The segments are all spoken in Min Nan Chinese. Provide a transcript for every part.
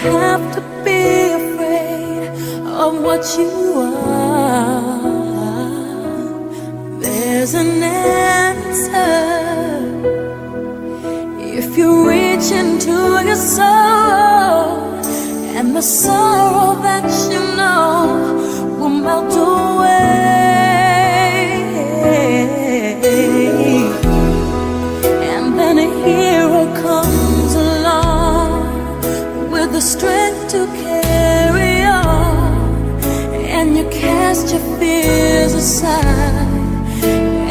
Have to be afraid of what you are. There's an answer. If you reach into your soul, and the sorrow that you know will melt away. And then a hero comes along with the strength to carry on, and you cast your fears aside,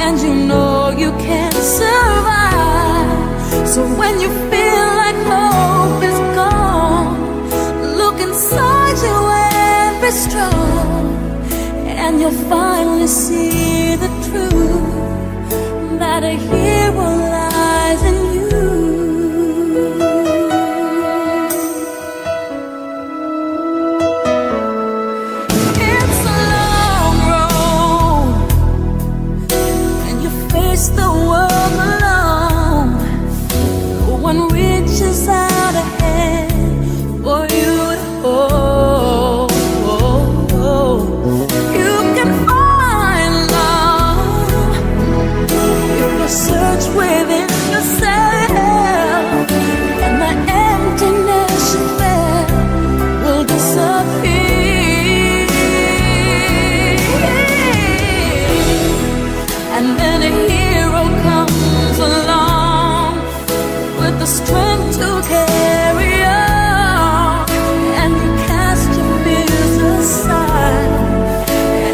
and you know you can survive. So when you feel like hope is gone, look inside you and be strong, and you'll finally see the truth that a hero lies in you. It's a long road, and you face the world alone. No one reaches out a hand for you to hold. You can find love if you search within yourself, and the emptiness you felt will disappear. And then a hero comes along with the strength to carry on, and you cast your fears aside,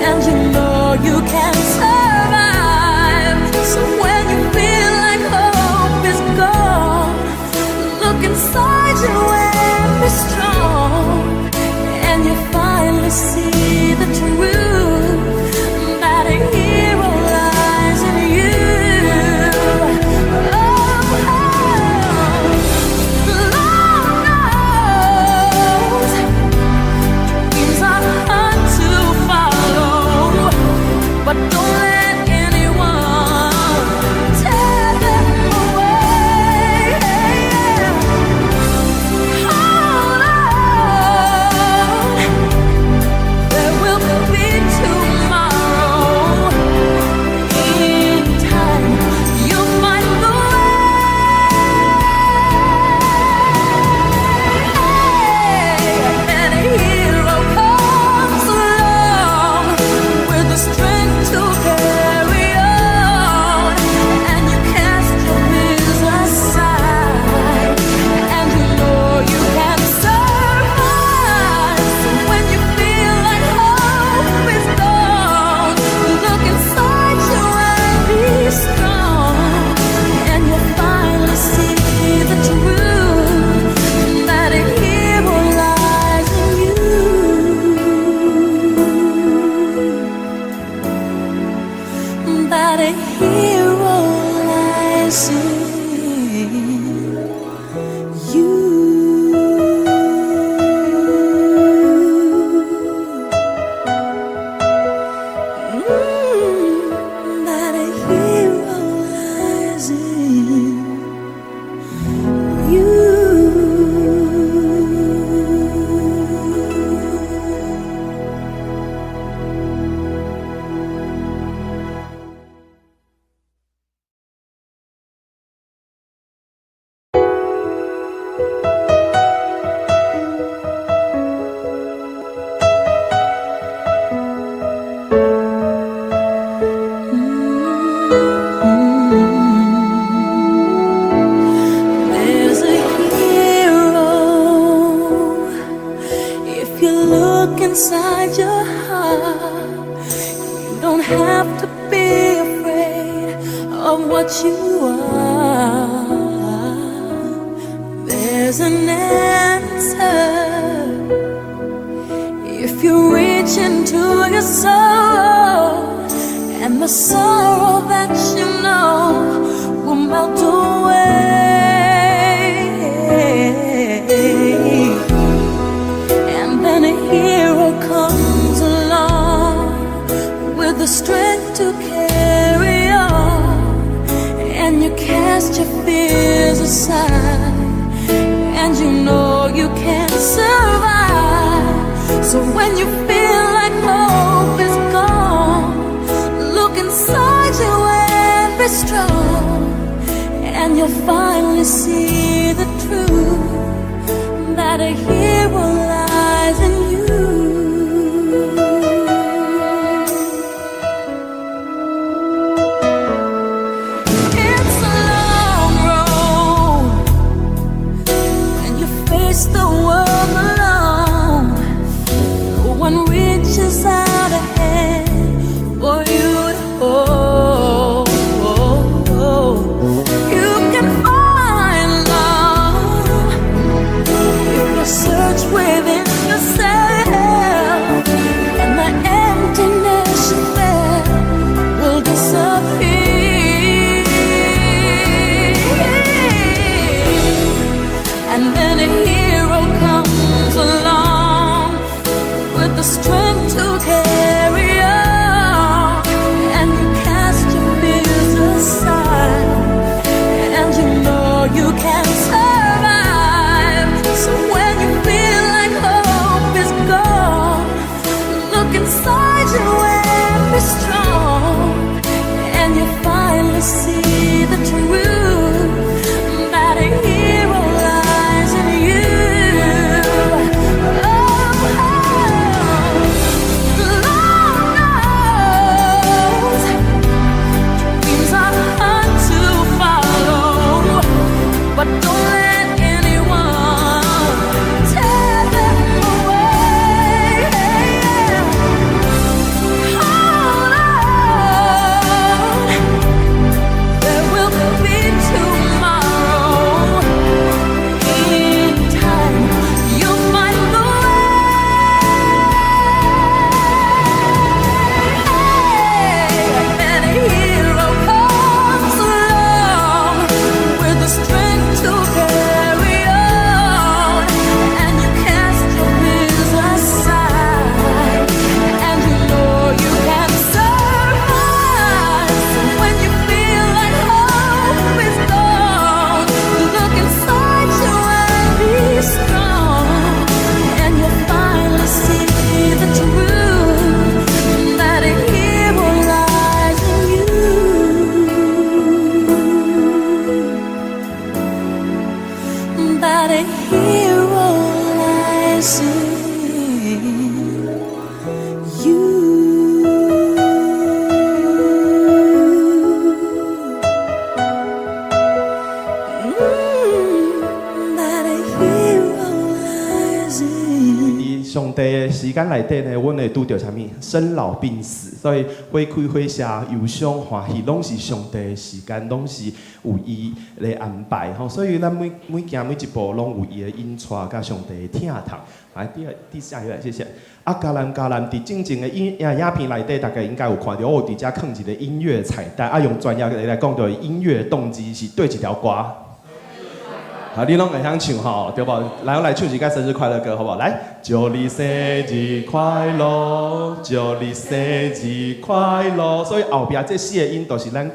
and you know you can survive. So when you feel like hope is gone, look inside you and be strong, and you finally see the truth that a hero lies in you. Oh, Lord knows dreams are hard to follow, but don't let anyone tear them away. Hold on, there will be tomorrow. In time, you'll find the way. And a hero comes along with the strength to carry on, and you cast your fears aside, and you know you can survive. So when you feel like hope is gone, look inside you and be strong, and you'll finally see the truth that a hero lies in you. That a hero lies in you. That a hero lies in you. There's a hero if you look inside your heart. You don't have to be afraid of what you are. There's an answer if you reach into your soul, and the sorrow that you know will melt away. And then a hero comes along with the strength to carry on, and you cast your fears aside, and you know you can. Survive. So when you feel like hope is gone, look inside you and be strong, and you'll finally see the truth that a hero lies in you. It's a long road when you face the world alone. No one reaches out a hand for you to hold. You can find love if you search within yourself, and the emptiness you felt will disappear. And then a hero comes along with the strength to carry on, and you cast your fears aside, and you know you can survive. So when you feel like hope is gone, look inside you and be strong, and you finally see the truth that a hero lies in you. Oh, Lord knows dreams are hard to follow, but don't let anyone tear them away. Hold on, there will be tomorrow. In time, you'll find the way. And a hero comes along with the strength to carry on, and you cast your fears aside, and you know you can survive. So when you feel like hope is gone, look inside you and be strong, and you'll finally see the truth that a hero lies in you. That a hero lies in you. That a hero lies in 佇上帝的時間內底呢，阮會拄著啥物？生老病死，所以花開花謝、憂傷歡喜，攏是上帝的時間，攏是有伊來安排吼。所以咱每每行每一步，攏有伊的引帶，佮上帝的疼痛。來，第二、第下一頁，謝謝。啊，迦南迦南，佇進前的影影片內底，大家應該有看著，我有佇遮囥一個音樂彩蛋，啊，用專業的來講，就是音樂動機是佗一條歌。好，你攏會曉唱吼，對無？來，我來唱一個生日快樂歌，好無？來，祝你生日快樂，祝你生日快樂。所以後壁這四個音都是咱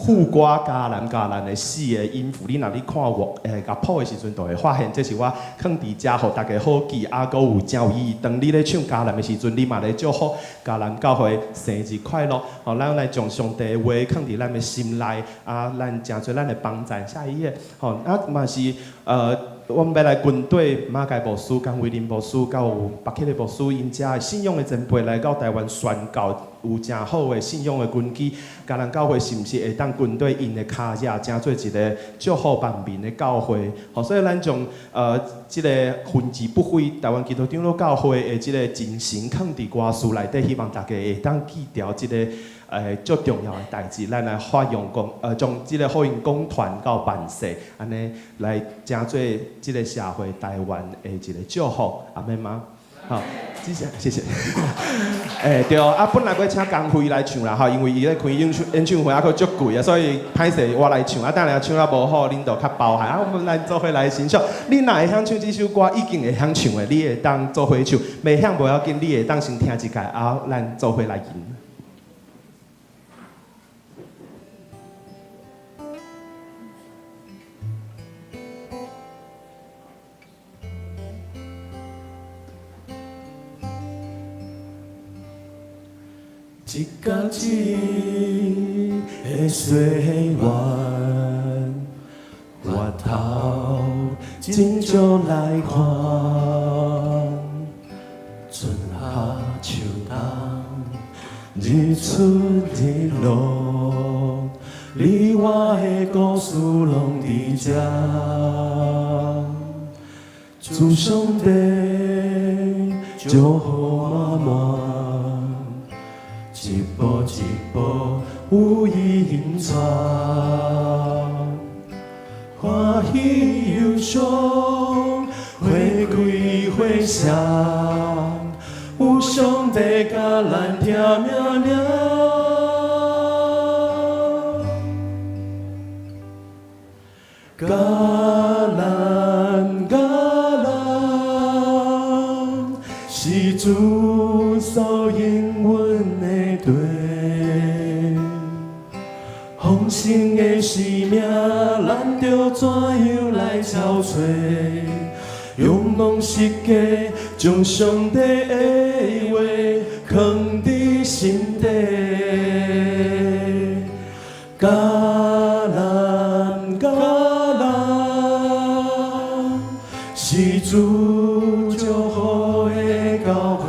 副歌迦南迦南的四個音符。你若你看樂樂譜的時陣，就會發現這是我囥佇遮，予大家好記，啊，閣有誠有意義。當你咧唱迦南的時陣，你嘛咧祝福迦南教會生日快樂。吼，咱來將上帝的話囥佇咱的心內，啊，咱誠做咱的幫贊。下一頁，吼，啊嘛是。阮欲來跟綴馬偕牧師、江威林牧師，佮有白克的牧師，𪜶遮的信仰的前輩來到台灣宣教，有誠好的信仰的根基。迦南教會是毋是會當跟綴𪜶的跤跡，成做一個祝福萬民的教會？吼，所以咱將這个分支不菲台灣基督長老教會的這个精神，囥佇歌詞內底，希望大家會當記牢這个足重要的代誌，咱來發揚光，將這个福音廣傳到萬世，按呢來成做這个社會台灣的一個祝福，阿們嗎？好，謝謝，謝謝。對啊，本來欲請江輝來唱啦，吼，因為伊咧開演唱會，啊，閣足貴啊，所以歹勢我來唱，啊，等下唱啊無好，恁就較包涵。啊，我們來做伙來欣賞。你若會曉唱這首歌，已經會曉唱的，你會當做伙唱；袂曉無要緊，你會當先聽一擺，啊，咱做伙來吟。一甲一的歲月，回頭真少來看，春夏秋冬，日出日落，你我的故事攏佇這。主上帝祝福滿滿，一步一步有伊引帶，歡喜憂傷，花開花謝，有上帝佮咱聽命命。佮咱佮咱，是主所應允的地，豐盛的生命，咱著怎樣來超揣？勇往實踐，將上帝的話囥佇心底。迦南迦南，是主祝福的教會，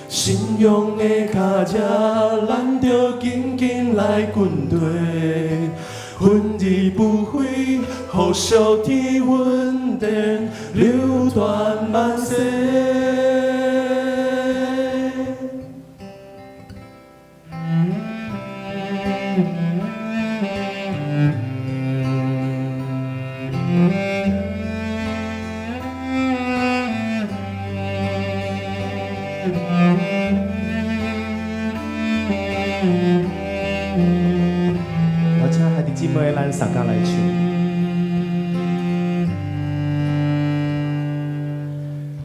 信仰的跤跡，咱著緊緊來跟隨，奮而不悔，予屬天恩典流傳萬世。我請兄弟姊妹，咱相共來唱。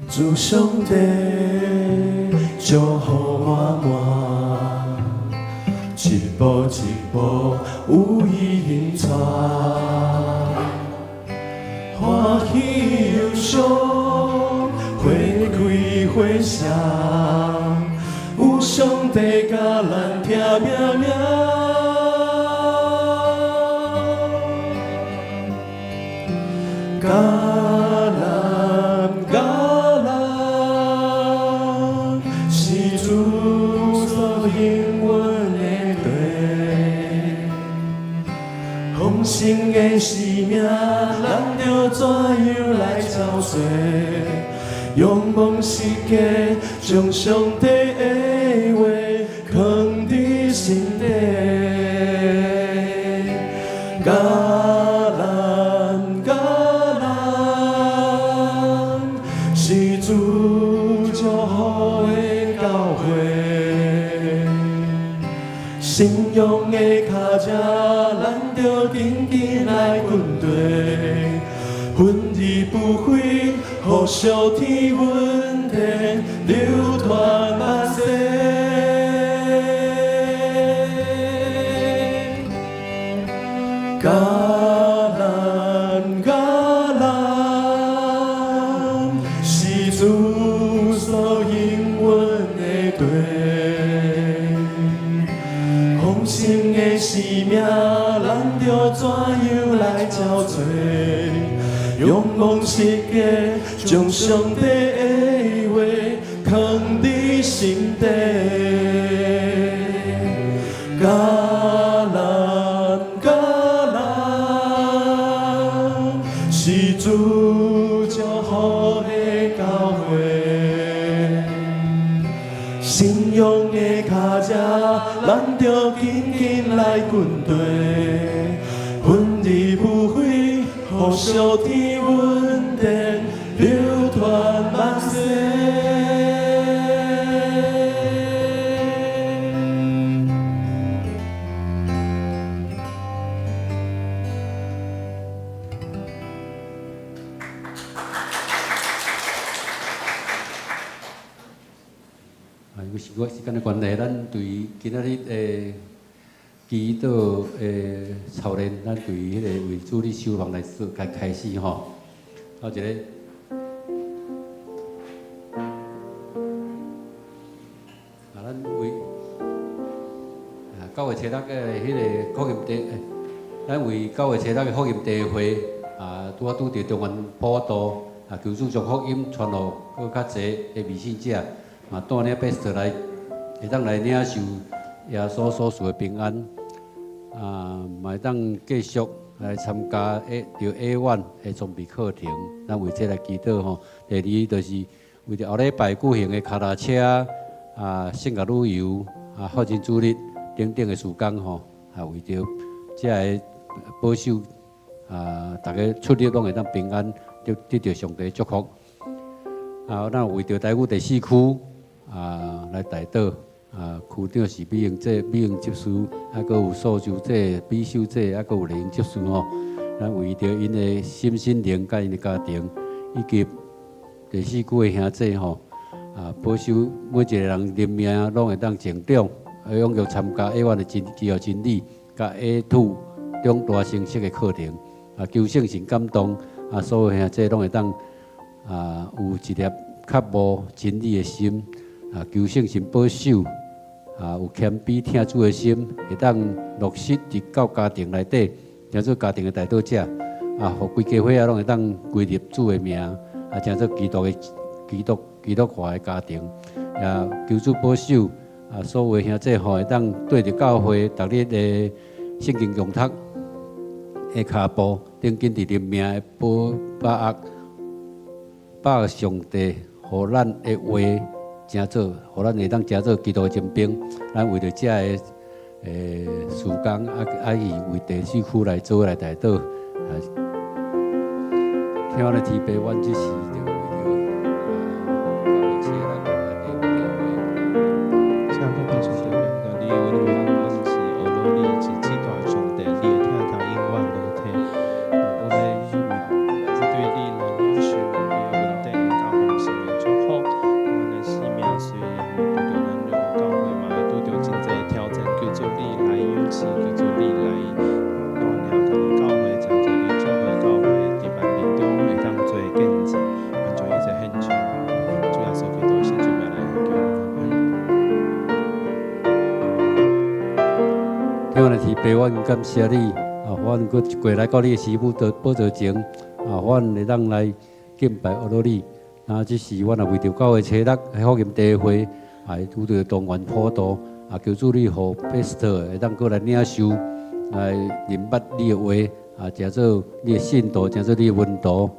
主上帝祝福滿滿，一步一步有伊引帶，歡喜憂傷，花開花謝，有上帝佮咱聽命命。迦南迦南，是主所應允的地，豐盛的生命，咱著怎樣來超揣？勇往實踐，將上帝的話囥佇心底。迦南迦南，是主祝福的教會，信仰的跤跡，咱著緊緊來跟隨，奮而不悔，予屬天恩典流傳萬世。迦南迦南，是主所應允的地，豐盛的生命，咱著怎樣來超揣？勇往實踐，將上帝的話囥佇心底。迦南迦南，是主祝福的教會，信仰的跤跡，咱著緊緊來跟隨，奮而不悔，予屬天恩典流傳萬世。啊，因為時間時間的關係，咱對今仔日的祈禱的操練，咱對彼个為主日守望來做開開始吼。頭一个。月初六的彼个福音地，咱為九月初六的福音聚會啊，拄仔拄著中原普渡啊，求主將福音傳予閣較濟的未信者，嘛帶領 Pastor 來會當來領受耶穌所賜的平安，啊，嘛會當繼續來參加 A 著 A1 的裝備課程，咱為這來祈禱吼。第二就是為著後禮拜舉行的跤踏車啊、聖樂旅遊啊、父親主日等等的事工吼，啊，為著這个保守啊，逐家出入攏會當平安，得著上帝祝福。啊，咱為著台語第四區啊來代禱啊，區長是美英姐、美英執事，啊，閣有素州姐、美秀姐，啊，閣有麗英執事吼。咱為著𪜶的心身靈佮𪜶的家庭，以及第四區的兄弟吼，啊，保守每一個人靈命攏會當成長，踴躍參加 A1 的真基要真理，佮 A2 長大成熟的課程，啊，求聖神感動，啊，所有兄弟攏會當啊有一粒渴慕真理的心，啊，求聖神保守，啊，有謙卑疼主的心，會當落實佇到家庭內底，成做家庭的代禱者，啊，予規家伙仔攏會當歸入主的名，啊，成做基督的基督基督化的家庭，也求主保守，啊，所有的兄弟吼會當對著教會逐日的聖經誦讀的跤步，頂緊佇靈命的保把握，把握上帝予咱的話，成做，予咱會當成做基督的精兵。咱為著這个事工，啊啊，伊為第四區來做來代禱。啊，聽阮的天父，阮這時就為著啊，九月初六的聚會。請天父上帝，願你阮阮阮是學落你是至大的上帝，你的疼痛永遠無退。我欲為對你來領受你的恩典佮豐盛的祝福。阮的生命雖然拄著咱這個教會嘛會拄著真濟挑戰，求主你來勇氣，求主你來帶領咱教會，成做你祝福的教會，佇萬民中會當做見證，阮將一切獻上，主耶穌基督的聖名來求，阿們。天阮的天父，阮感謝你，啊，阮閣一過來到你的師母的寶座前，啊，阮會當來敬拜阿羅你。啊，這時阮也為著九月初六福音聚會，啊，拄著中原普渡，啊，求主你予 Pastor 會當閣來領受，來認捌你的話，啊，成做你的信徒，成做你的門徒。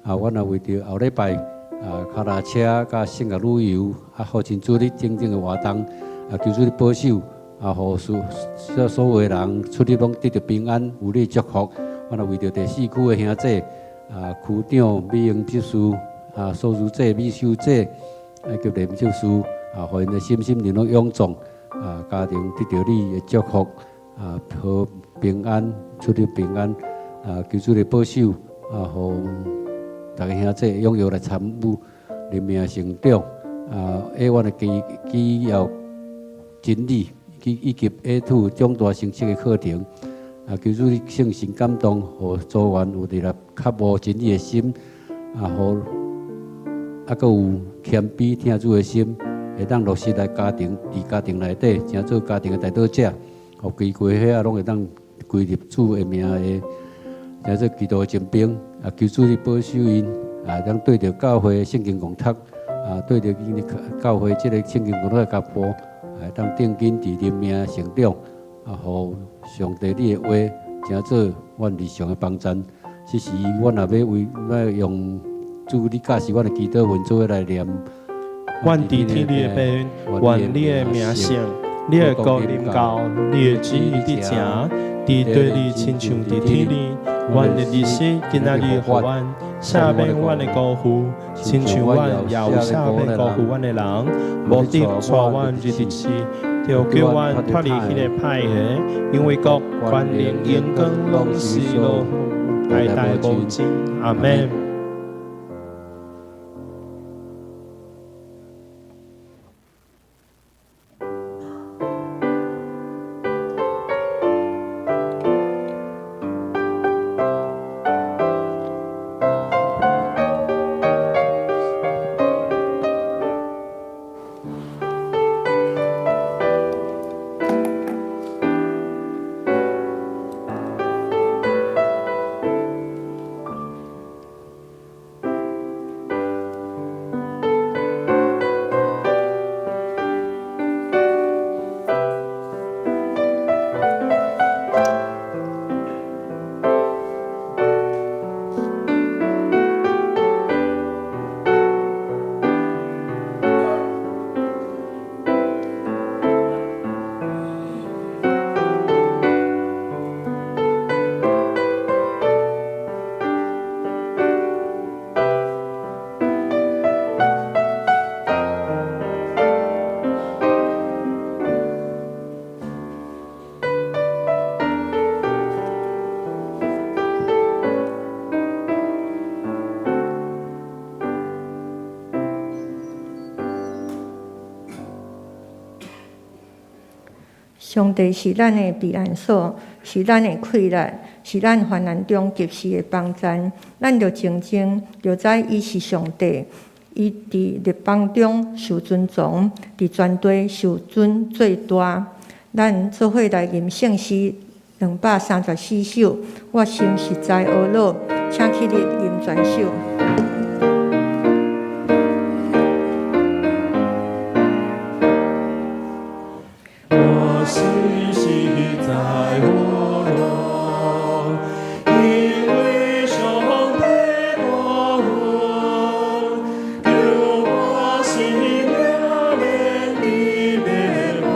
啊，阮也為著後禮拜啊，跤踏車佮聖樂旅遊，啊，父親主日等等的活動，啊，求主你保守。啊，予所所有的人出入攏得著平安，有你祝福。阮也為著第四區的兄弟，啊，區長美英執事，啊，素如姐、美秀姐，以及連執事，啊，予𪜶的心心靈攏勇壯，啊，家庭得著你的祝福，啊，予平安，出入平安，啊，求主你保守，啊，予逐个兄弟踴躍來參與靈命成長，啊，A1的基基要真理。以及 A2 長大成熟的課程，啊，求主你聖神感動，予組員有一粒渴慕真理的心，啊，予啊，閣有謙卑疼主的心，會當落實來家庭，佇家庭內底，成做家庭的代禱者，予規家伙仔攏會當歸入主的名的，成做基督的精兵，啊，求主你保守𪜶，啊，當對著教會聖經共讀，啊，對著𪜶的教會這個聖經共讀的腳步。會當定緊佇靈命成長，啊，予上帝你的話成做阮日常的幫贊。這時，阮也欲為欲用主你教示阮的祈禱文做伙來念。阮佇天裡的父，願你的名聖，你的國臨到，你的旨意得成，佇地裡親像佇天裡。阮的日食今仔日予阮，赦免阮的辜負，親像阮也有赦免辜負阮的人。無得帶阮入佇試，著救阮脫離彼個歹的，因為國、權能、榮光攏是落代代無盡。阿們。上帝是咱的避難所，是咱的氣力，是咱患難中及時的幫贊。咱著靜靜，著知伊是上帝。伊佇列邦中受尊崇，佇全地受尊做大。咱做伙來吟聖詩234首，我心實在懊惱，請起立吟全首。我心實在懊惱，因為上帝大恩，救我性命免佇滅亡，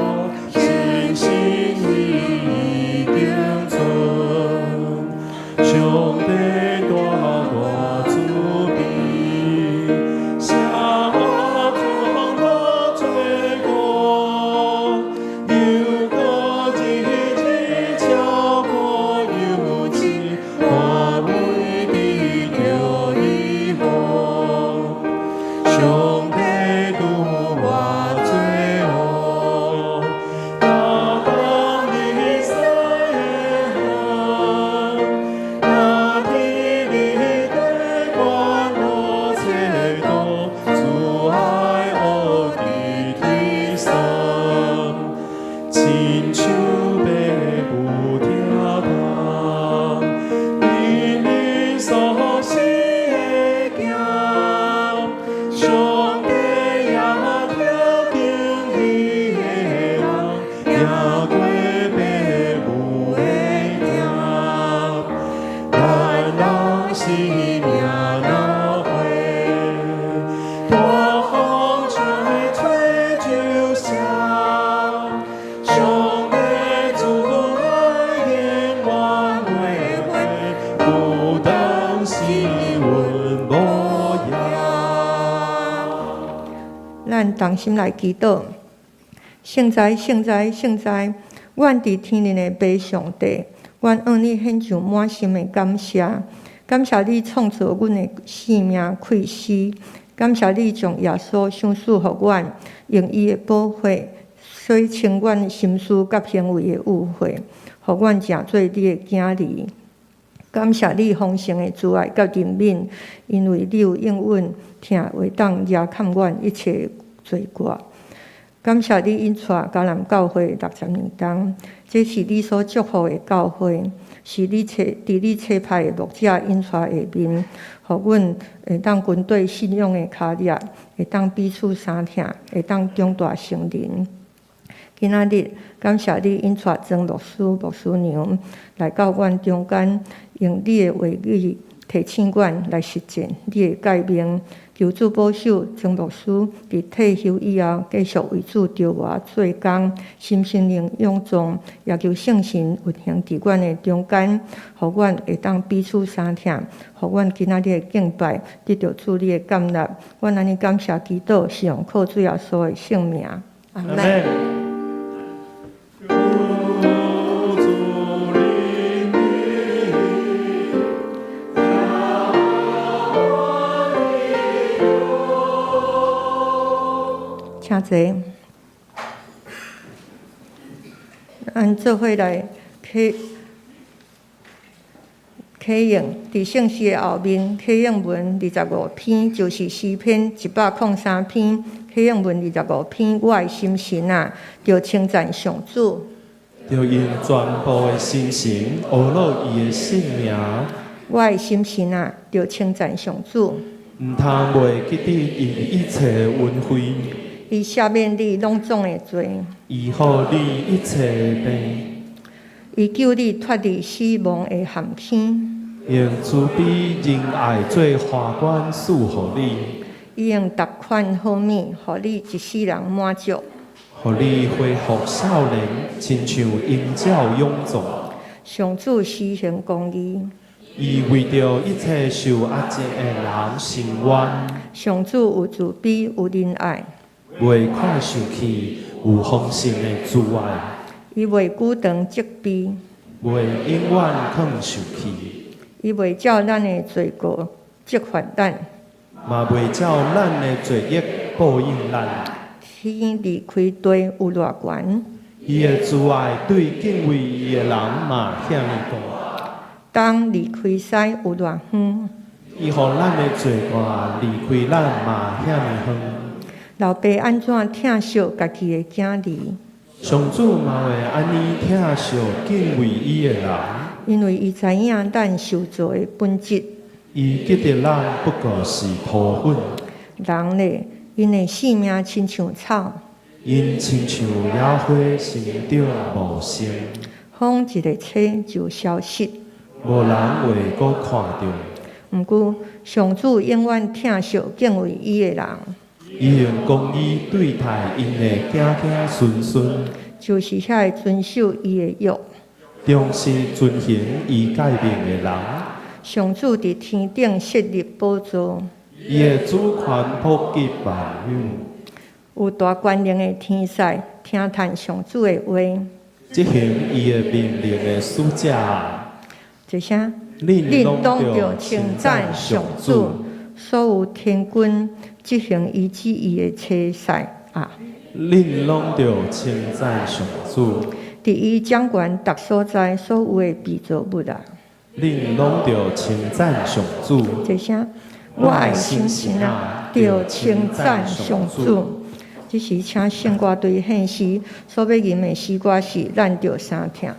信心已經存。上帝大大慈悲，赦我眾多罪過，又閣日日超過幼稚，我為得著醫好。上帝拄我做王，亞當以西的行，那天你的關我切多，慈愛惡的提升，親像爸母疼痛，憐憫所生的囝，上帝也疼敬伊的人，贏過爸母的疼。咱人生命若花，大風吹吹就謝。上帝慈愛永遠袂廢，不當使阮無恙。咱同心來祈禱，聖哉，聖哉，聖哉！阮佇天頂的父上帝，阮向你獻上滿心的感謝，感謝你創造阮的性命氣息，感謝你將耶穌賞賜予阮，用伊的寶血洗清阮心思佮行為的污穢，予阮成做你的囝兒。感謝你豐盛的慈愛佮憐憫，因為你有應允疼會當赦免阮一切罪過。感謝你引帶迦南教會60年冬，這是你所祝福的教會，是你差佇你差派的牧者引帶下面，予阮會當跟綴信仰的跤跡，會當彼此相疼，會當長大成人。今仔日感謝你引帶曾牧師、牧師娘來到阮中間，用你的話語提醒阮來實踐你的誡命。求主保守曾牧師佇退休以後，繼續為主著活做工，身心靈勇壯，也求聖神運行佇阮的中間，予阮會當彼此相疼，予阮今仔日的敬拜得著主你的甘納。阮按呢感謝祈禱，是奉靠主耶穌的聖名。阿們。求主憐憫，聽我的請坐。咱做伙來啟啟用佇聖詩的後面，啟應文25篇，就是詩篇103篇，啟應文25篇，我的心神啊，著稱讚上主。著用全部的心神阿樂伊的聖名。我的心神啊，著稱讚上主。毋通袂記得伊一切恩惠。伊赦免你攏總的罪。醫好你一切的病。伊救你脫離死亡的陷坑。用慈悲仁愛做華冠賜予你。伊用逐款好物，予你一世人滿足。予你恢復少年，親像鷹鳥勇壯。上主施行公義。伊為著一切受壓制的人伸冤。上主有慈悲，有仁愛。袂快生氣，有豐盛的慈愛。伊袂久長責備。袂永遠囥受氣。伊袂照咱的罪過責罰咱。嘛袂照咱的罪孽報應咱。天離開地有偌懸？伊的慈愛對敬畏伊的人嘛遐爾大。東離開西有偌遠？伊予咱的罪過離開咱嘛遐爾遠。老爸按怎疼惜家己的囝兒？上主嘛會按呢疼惜敬畏伊的人。因為伊知影咱受造的本質。伊記得咱不過是塗粉。人咧，𪜶的性命親像草。𪜶親像野花生長茂盛。風一个吹就消失。無人會閣看著。毋過，上主永遠疼惜敬畏伊的人。伊用公義對待𪜶的子子孫孫。就是遐个遵守伊的約。忠實遵行伊誡命的人。上主佇天頂設立寶座。伊的主權普及萬有。有大權能的天使聽趁上主的話。執行伊的命令的使者。這聲，恁恁攏著攏著稱稱讚讚上主上主，所有天軍執行伊旨意的差使啊！恁攏著稱讚上主。佇伊掌權逐所在所有的被造物啊！恁攏著稱讚上主。這聲，我的心神啊，著稱讚上主。這時，請聖歌隊獻詩，所欲吟的詩歌是咱著相疼。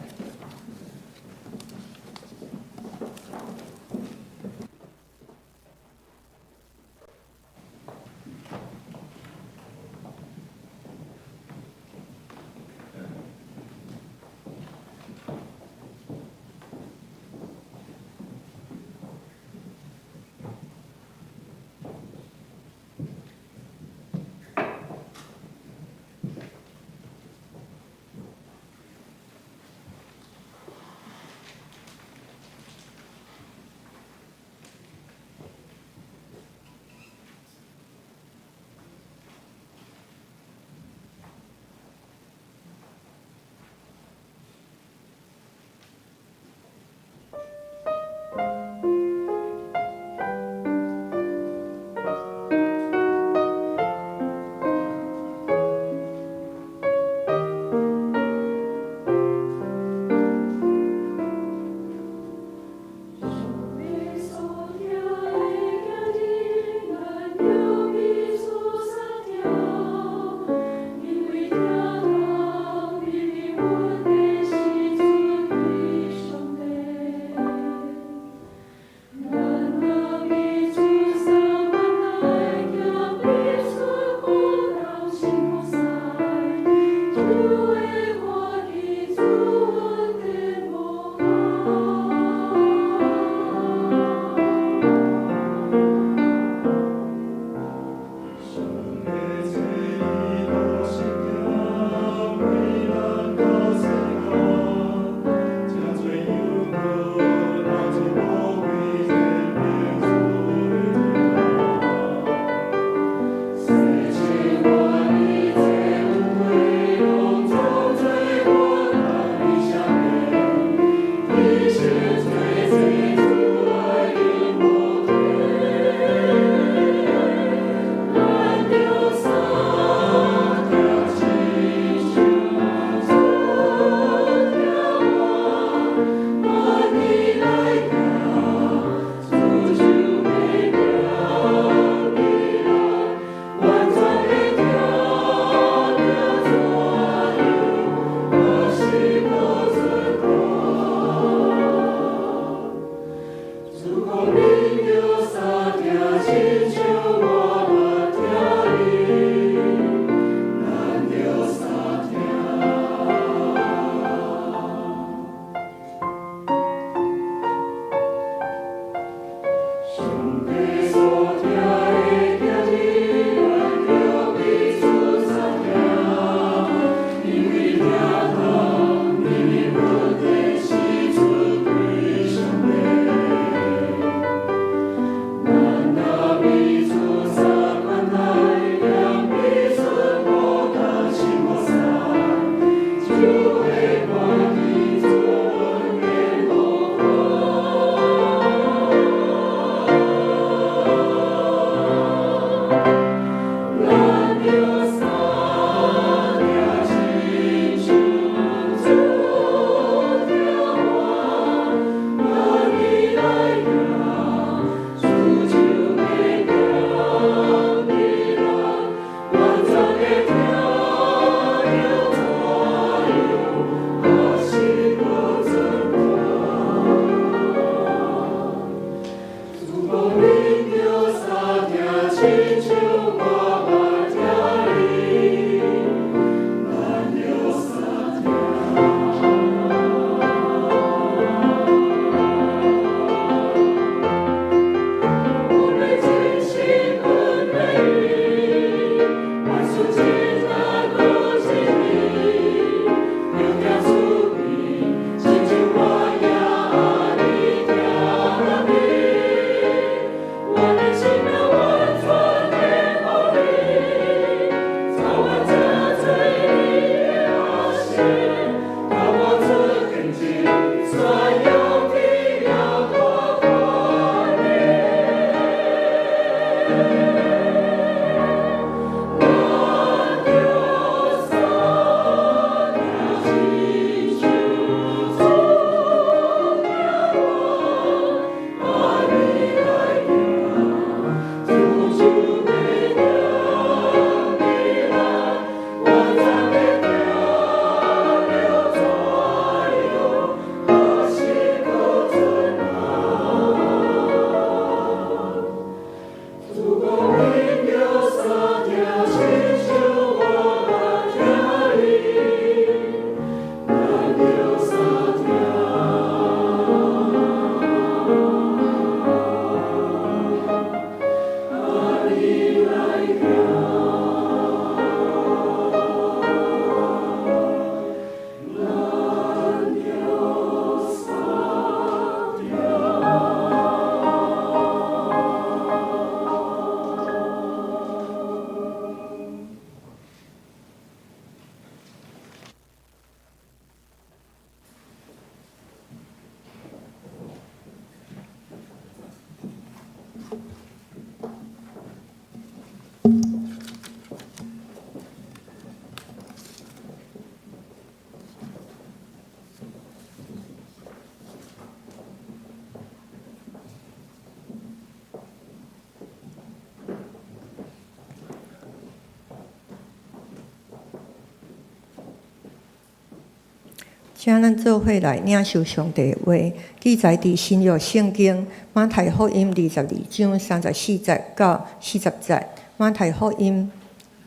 請咱做伙來領受上帝的話，記載佇新約聖經馬太福音22章34節到40節。馬太福音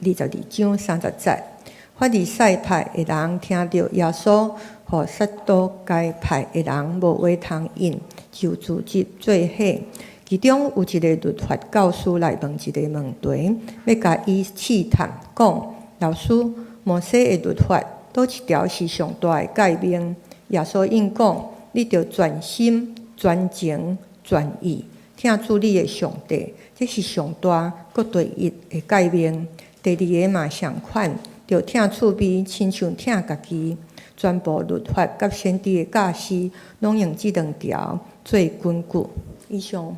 二十二章三十節，法利賽派的人聽著耶穌予撒都該派的人無話通應，就組織做伙。其中有一個律法教師來問一個問題，欲共伊試探，講：老師，摩西的律法，佗一條是上大的誡命？耶穌應講：你著全心、全情、全意疼主你的上帝，這是上大閣第一的誡命。第二个嘛相款，著疼厝邊親像疼家己。全部律法佮先知的教示，攏用這兩條做根據。以上。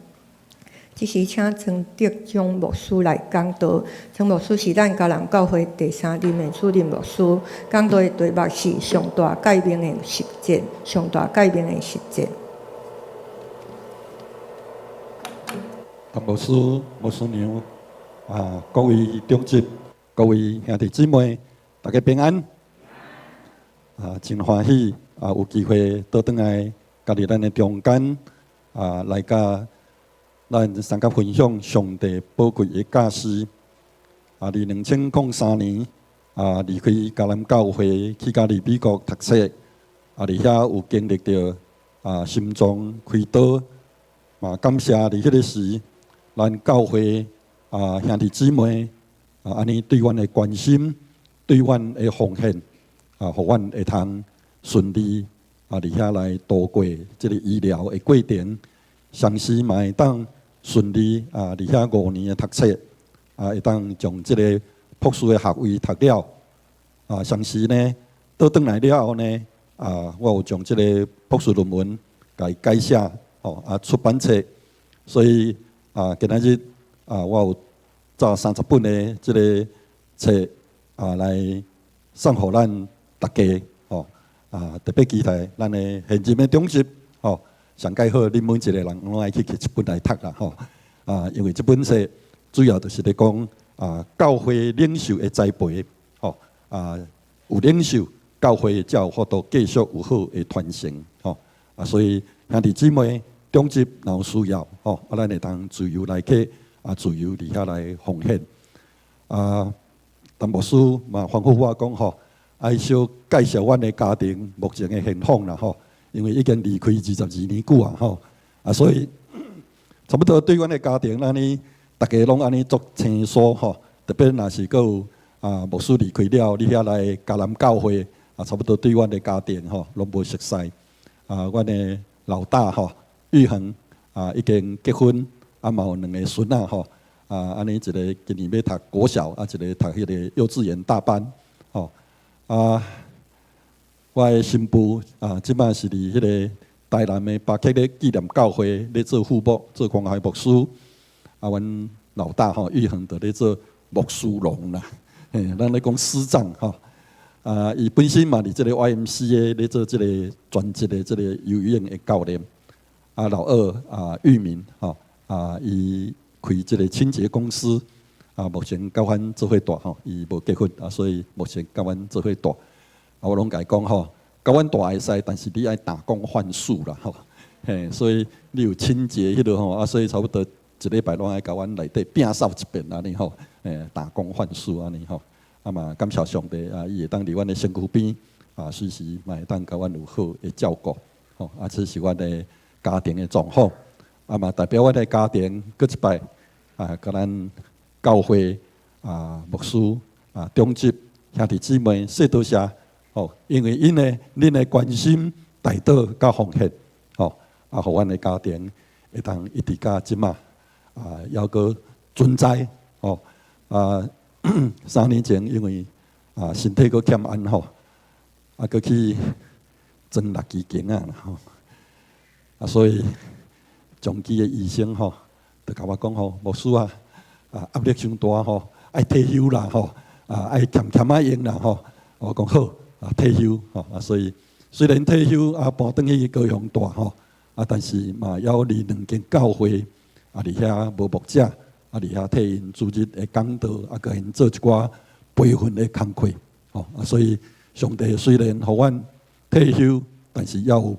這時請曾德忠牧師來講道。曾牧師是咱迦南教會第三任的主任牧師。講道的題目是上大誡命的實踐，上大誡命的實踐。陳牧師、牧師娘啊，各位長執、各位兄弟姊妹，大家平安。啊，真歡喜啊，有機會倒轉來，佮佇咱的中間啊，來佮咱相佮分享上帝寶貴的教示。啊，佇2003年啊，離開迦南教會去到佇美國讀冊，啊，佇遐有經歷著啊心臟開刀，嘛感謝佇彼个時，咱教會啊兄弟姊妹啊，按呢對阮的關心，對阮的奉獻啊，予阮會通順利啊佇遐來度過這个醫療的過程，同時嘛會當順利啊佇遐5年的讀冊啊，會當將這个博士的學位讀了啊，同時呢，倒轉來了後呢，啊，我有將這个博士論文共伊改寫，吼啊出版冊，所以啊，今仔日啊，我有紮30本的這个冊啊，來送予咱大家，吼啊，特別期待咱的現任的長執，吼，上蓋好，恁每一個人攏愛去摕一本來讀啦，吼啊，因為這本冊主要就是咧講啊，教會領袖的栽培，吼啊，有領袖，教會才有法度繼續有好的傳承，吼啊，所以兄弟姊妹長執若有需要，吼啊，咱會當自由來客，啊，自由佇遐來奉獻。啊，陳牧師嘛吩咐我講吼，愛小介紹阮的家庭目前的現況啦，吼，因為已經離開22年久啊，吼，啊，所以差不多對阮的家庭，按呢逐家攏按呢足清楚吼，特別若是閣有啊牧師離開了，你遐來迦南教會啊，差不多對阮的家庭吼攏無熟似。啊，阮的老大吼玉恆啊已經結婚，啊嘛有兩个孫仔吼，啊按呢一个今年欲讀國小，啊一个讀彼个幼稚園大班，吼啊，我的新婦啊，這擺是佇彼个台南的巴克禮紀念教會咧做副牧，做關懷牧師。啊，阮老大吼玉恆就咧做牧師郎啦，嘿，咱咧講師長吼。啊，伊本身嘛佇這个 YMCA 咧做這个專職的這个游泳的教練。啊，老二啊玉明吼，啊，伊開這个清潔公司，啊，目前佮阮做伙蹛吼，伊無結婚啊，所以目前佮阮做伙蹛。啊，我攏共伊講吼，佮阮蹛會使，但是你愛打工換宿啦吼，嘿，所以你有清潔彼落吼，啊，所以差不多一禮拜攏愛共阮內底摒掃一遍按呢吼，嘿，打工換宿按呢吼，啊嘛感謝上帝啊，伊會當佇阮的身軀邊啊，隨時嘛會當共阮有好的照顧，吼，啊，這是阮的家庭的狀況，啊嘛代表阮的家庭，閣一擺啊，共咱教會啊牧師啊長執兄弟姊妹說多謝，吼，因為𪜶的恁的關心、代禱佮奉獻，吼，啊，予阮的家庭會當一直到這馬啊，猶閣存在，吼，啊，3年前因為啊身體閣欠安吼，啊，閣去裝六支鏡仔吼，啊，所以長期的醫生吼，就共我講吼，牧師啊，啊壓力傷大吼，愛退休啦吼，啊愛儉儉仔用啦吼，我講好啊退休吼，啊所以雖然退休啊搬轉去高雄蹛吼，啊但是嘛猶佇兩間教會啊佇遐無牧者，啊佇遐替𪜶主日的講道，啊共𪜶做一寡培訓的工課，吼啊所以上帝雖然予阮退休，但是猶有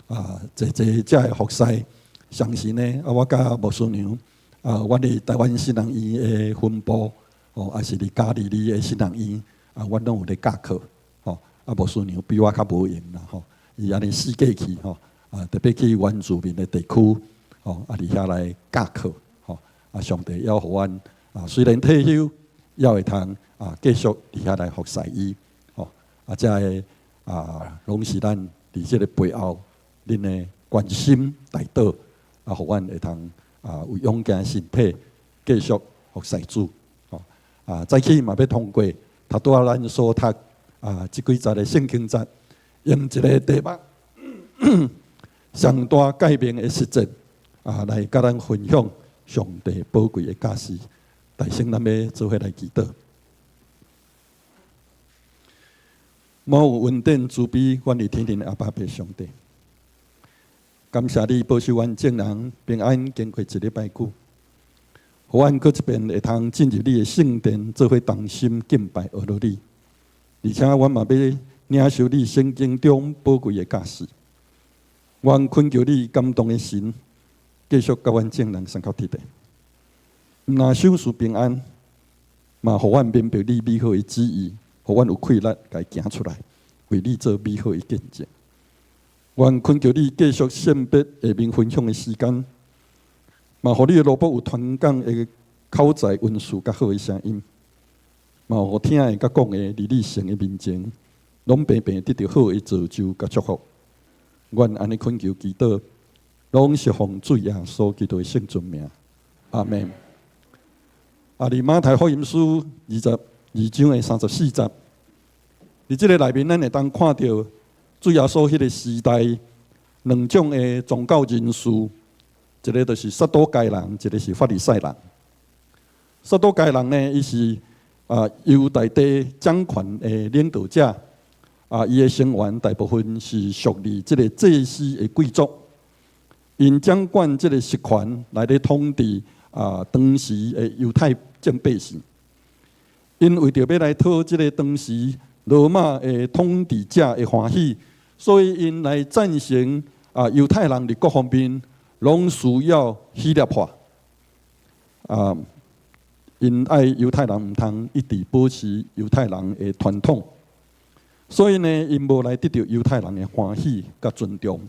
啊，濟濟遮的服侍。相信呢，啊，我佮牧師娘啊，阮佇臺灣神學院的分部，哦，抑是佇加利利的神學院，啊，阮攏有咧教課，吼，啊，牧師娘比我較無閒啦，吼，伊按呢四界去，吼，啊，特別去原住民的地區，吼，啊，佇遐來教課，吼，啊，上帝猶予阮啊，雖然退休，猶會通啊，繼續佇遐來服侍伊，吼，啊，這个啊，攏是咱佇這个背後，恁的關心代禱。啊，予阮會通啊有勇健身體，繼續服侍主。吼啊，早起嘛欲通過，頭拄仔咱所讀啊，這幾節的聖經節，用一个題目，上大誡命的實踐啊，來佮咱分享上帝寶貴的教示。大聲，咱欲做伙來祈禱。滿有恩典慈悲，阮佇天頂的阿爸父上帝。感謝你保守阮眾人平安經過一禮拜久，予阮閣一遍會通進入你的聖殿，做伙同心敬拜阿羅你。而且阮嘛欲領受你聖經中寶貴的教示。阮懇求你感動的神，繼續佮阮眾人相交佇咧。毋但賞賜平安，嘛予阮明白你美好的旨意，予阮有氣力共伊行出來，為你做美好的見證。阮懇求你繼續聖別下面分享的時間，嘛予你的奴僕有傳講的口才、文思佮好的聲音，嘛予聽的佮講的，佇你聖的面前，攏平平得著好的造就佮祝福。阮按呢懇求祈禱，攏是奉主耶穌基督的聖尊名，阿們。啊，佇馬太福音書22章的34節，佇這个內面，咱會當看著主耶穌彼个時代，兩種的宗教人士，一个就是撒都該人，一个是法利賽人。撒都該人呢，伊是啊猶大地掌權的領導者，啊，伊的成員大部分是屬於這个祭司的貴族，𪜶掌管這个實權來咧統治啊當時的猶太眾百姓。𪜶為著欲來討這个當時羅馬的統治者的歡喜，所以𪜶來贊成啊猶太人佇各方面攏需要希臘化啊，𪜶愛猶太人毋通一直保持猶太人的傳統，所以呢，𪜶無來得著猶太人的歡喜佮尊重。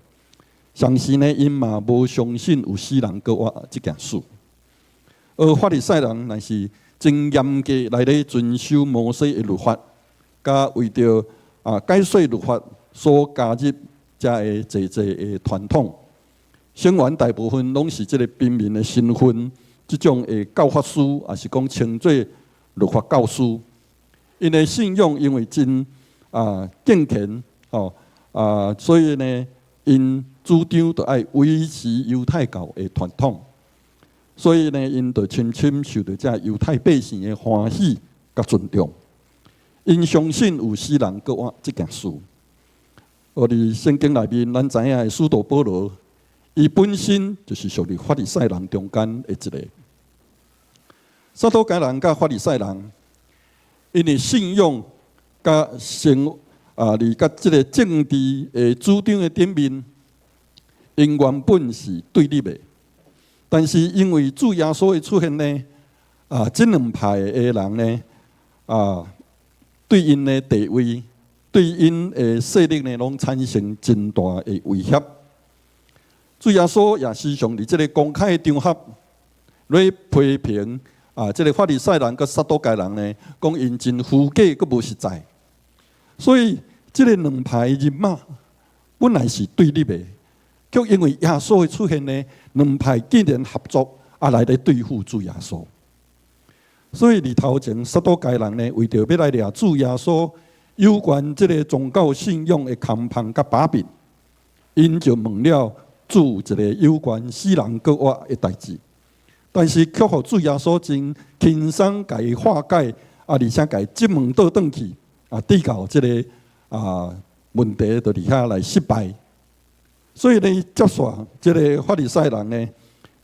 同時呢，𪜶嘛無相信有死人閣活這件事。而法利賽人若是真嚴格來咧遵守摩西的律法，佮為著啊改稅律法所加入遮个濟濟的傳統，成員大部分攏是這个平民的身份，這種的教法師，抑是講稱做律法教師。𪜶的信仰因為真啊敬虔吼啊，所以呢，𪜶主張著愛維持猶太教的傳統，所以呢，𪜶就深深受著遮猶太百姓的歡喜佮尊重。𪜶相信有死人閣活這件事。而佇聖經內面，咱知影的使徒保羅，伊本身就是屬於法利賽人中間的一个。撒都該人佮法利賽人，𪜶的信仰佮生啊，佇佮這个政治的主張的頂面，𪜶原本是對立的。但是因為主耶穌的出現呢，啊，這兩派的人呢，啊，對𪜶的地位、對𪜶的勢力呢，攏產生真大的威脅。主耶穌也時常佇這个公開的場合來批評啊，這个法利賽人佮撒都該人呢，講𪜶真虛假，閣無實在。所以，這个兩派人馬本來是對立的，卻因為耶穌的出現呢，兩派竟然合作啊，來咧對付主耶穌。所以，佇頭前撒都該人呢，為著欲來掠主耶穌有關這个宗教信仰的空縫佮把柄，𪜶就問了主一个有關死人閣活的代誌，但是卻予主耶穌真輕鬆共伊化解，啊，而且共伊質問倒轉去，啊，直到這个啊問題就佇遐來失敗。所以呢，接續這个法利賽人呢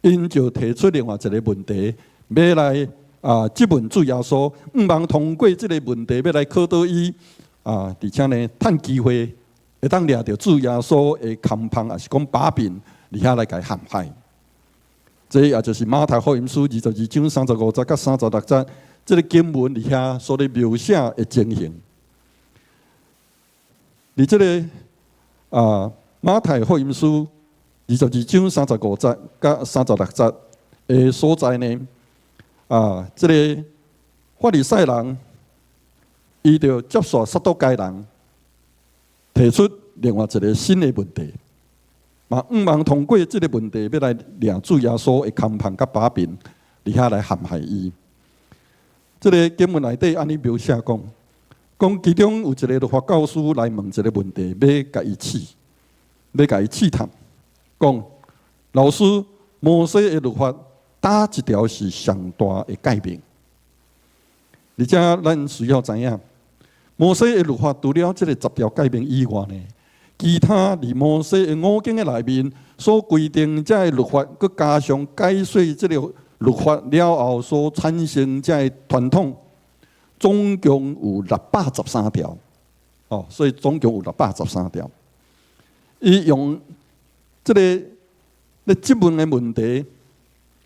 ，𪜶就提出另外一个問題，欲來啊質問主耶穌，向望通過這个問題欲來考倒伊，啊，而且呢，趁機會會當掠著主耶穌的空縫，抑是講把柄，佇遐來共伊陷害。這也就是馬太福音書22章35節佮36節，這个經文佇遐所咧描寫的情形。佇這个馬太福音書二十二章三十五節佮三十六節的所在呢，這个法利賽人，伊就接受撒都該人提出另外一个新的問題，嘛向望通過這个問題，欲來掠主耶穌的空縫佮把柄，佇遐來陷害伊。這个經文內底按呢描寫講，講其中有一个律法教師來問一个問題，欲共伊試，欲共伊試探，講老師，摩西的律法佗一條是上大的誡命？而且咱需要知影，摩西的律法除了這个十條誡命以外呢，其他佇摩西的五經的內面所規定這个律法，閣加上解說這个律法了後所產生這个傳統，總共有613條。哦，所以總共有六百十三條。伊用這个咧質問的問題，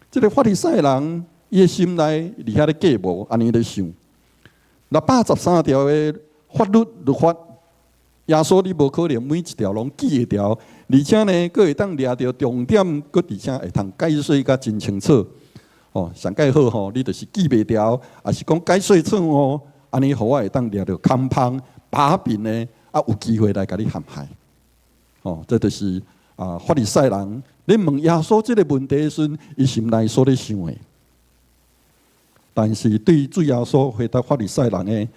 這个法利賽人伊的心內佇遐咧計謀，按呢咧想。六百十三條的法律律法，耶穌你無可能每一條攏記會牢，而且呢，閣會當掠著重點，閣而且會通解說甲真清楚。哦，上蓋好吼，你就是記袂牢，抑是講解說錯誤，按呢予我會當掠著空縫把柄呢，有機會來共你陷害。哦，這就是法利賽人咧問耶穌這个問題的時陣，伊心內所咧想的。但是對主耶穌回答法利賽人的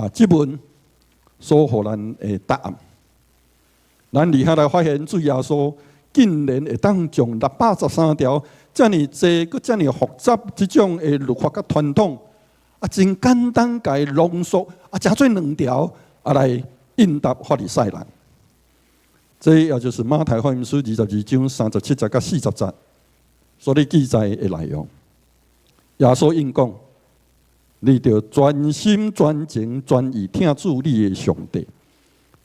質問，所予咱的答案，咱佇遐來發現主耶穌竟然會當將六百十三條遮爾濟、閣遮爾複雜這種的律法佮傳統，真簡單共伊濃縮，成做兩條，來應答法利賽人。這也就是馬太福音書22章37節佮40節所咧記載的內容。耶穌應講：你著全心全情全意疼主你的上帝，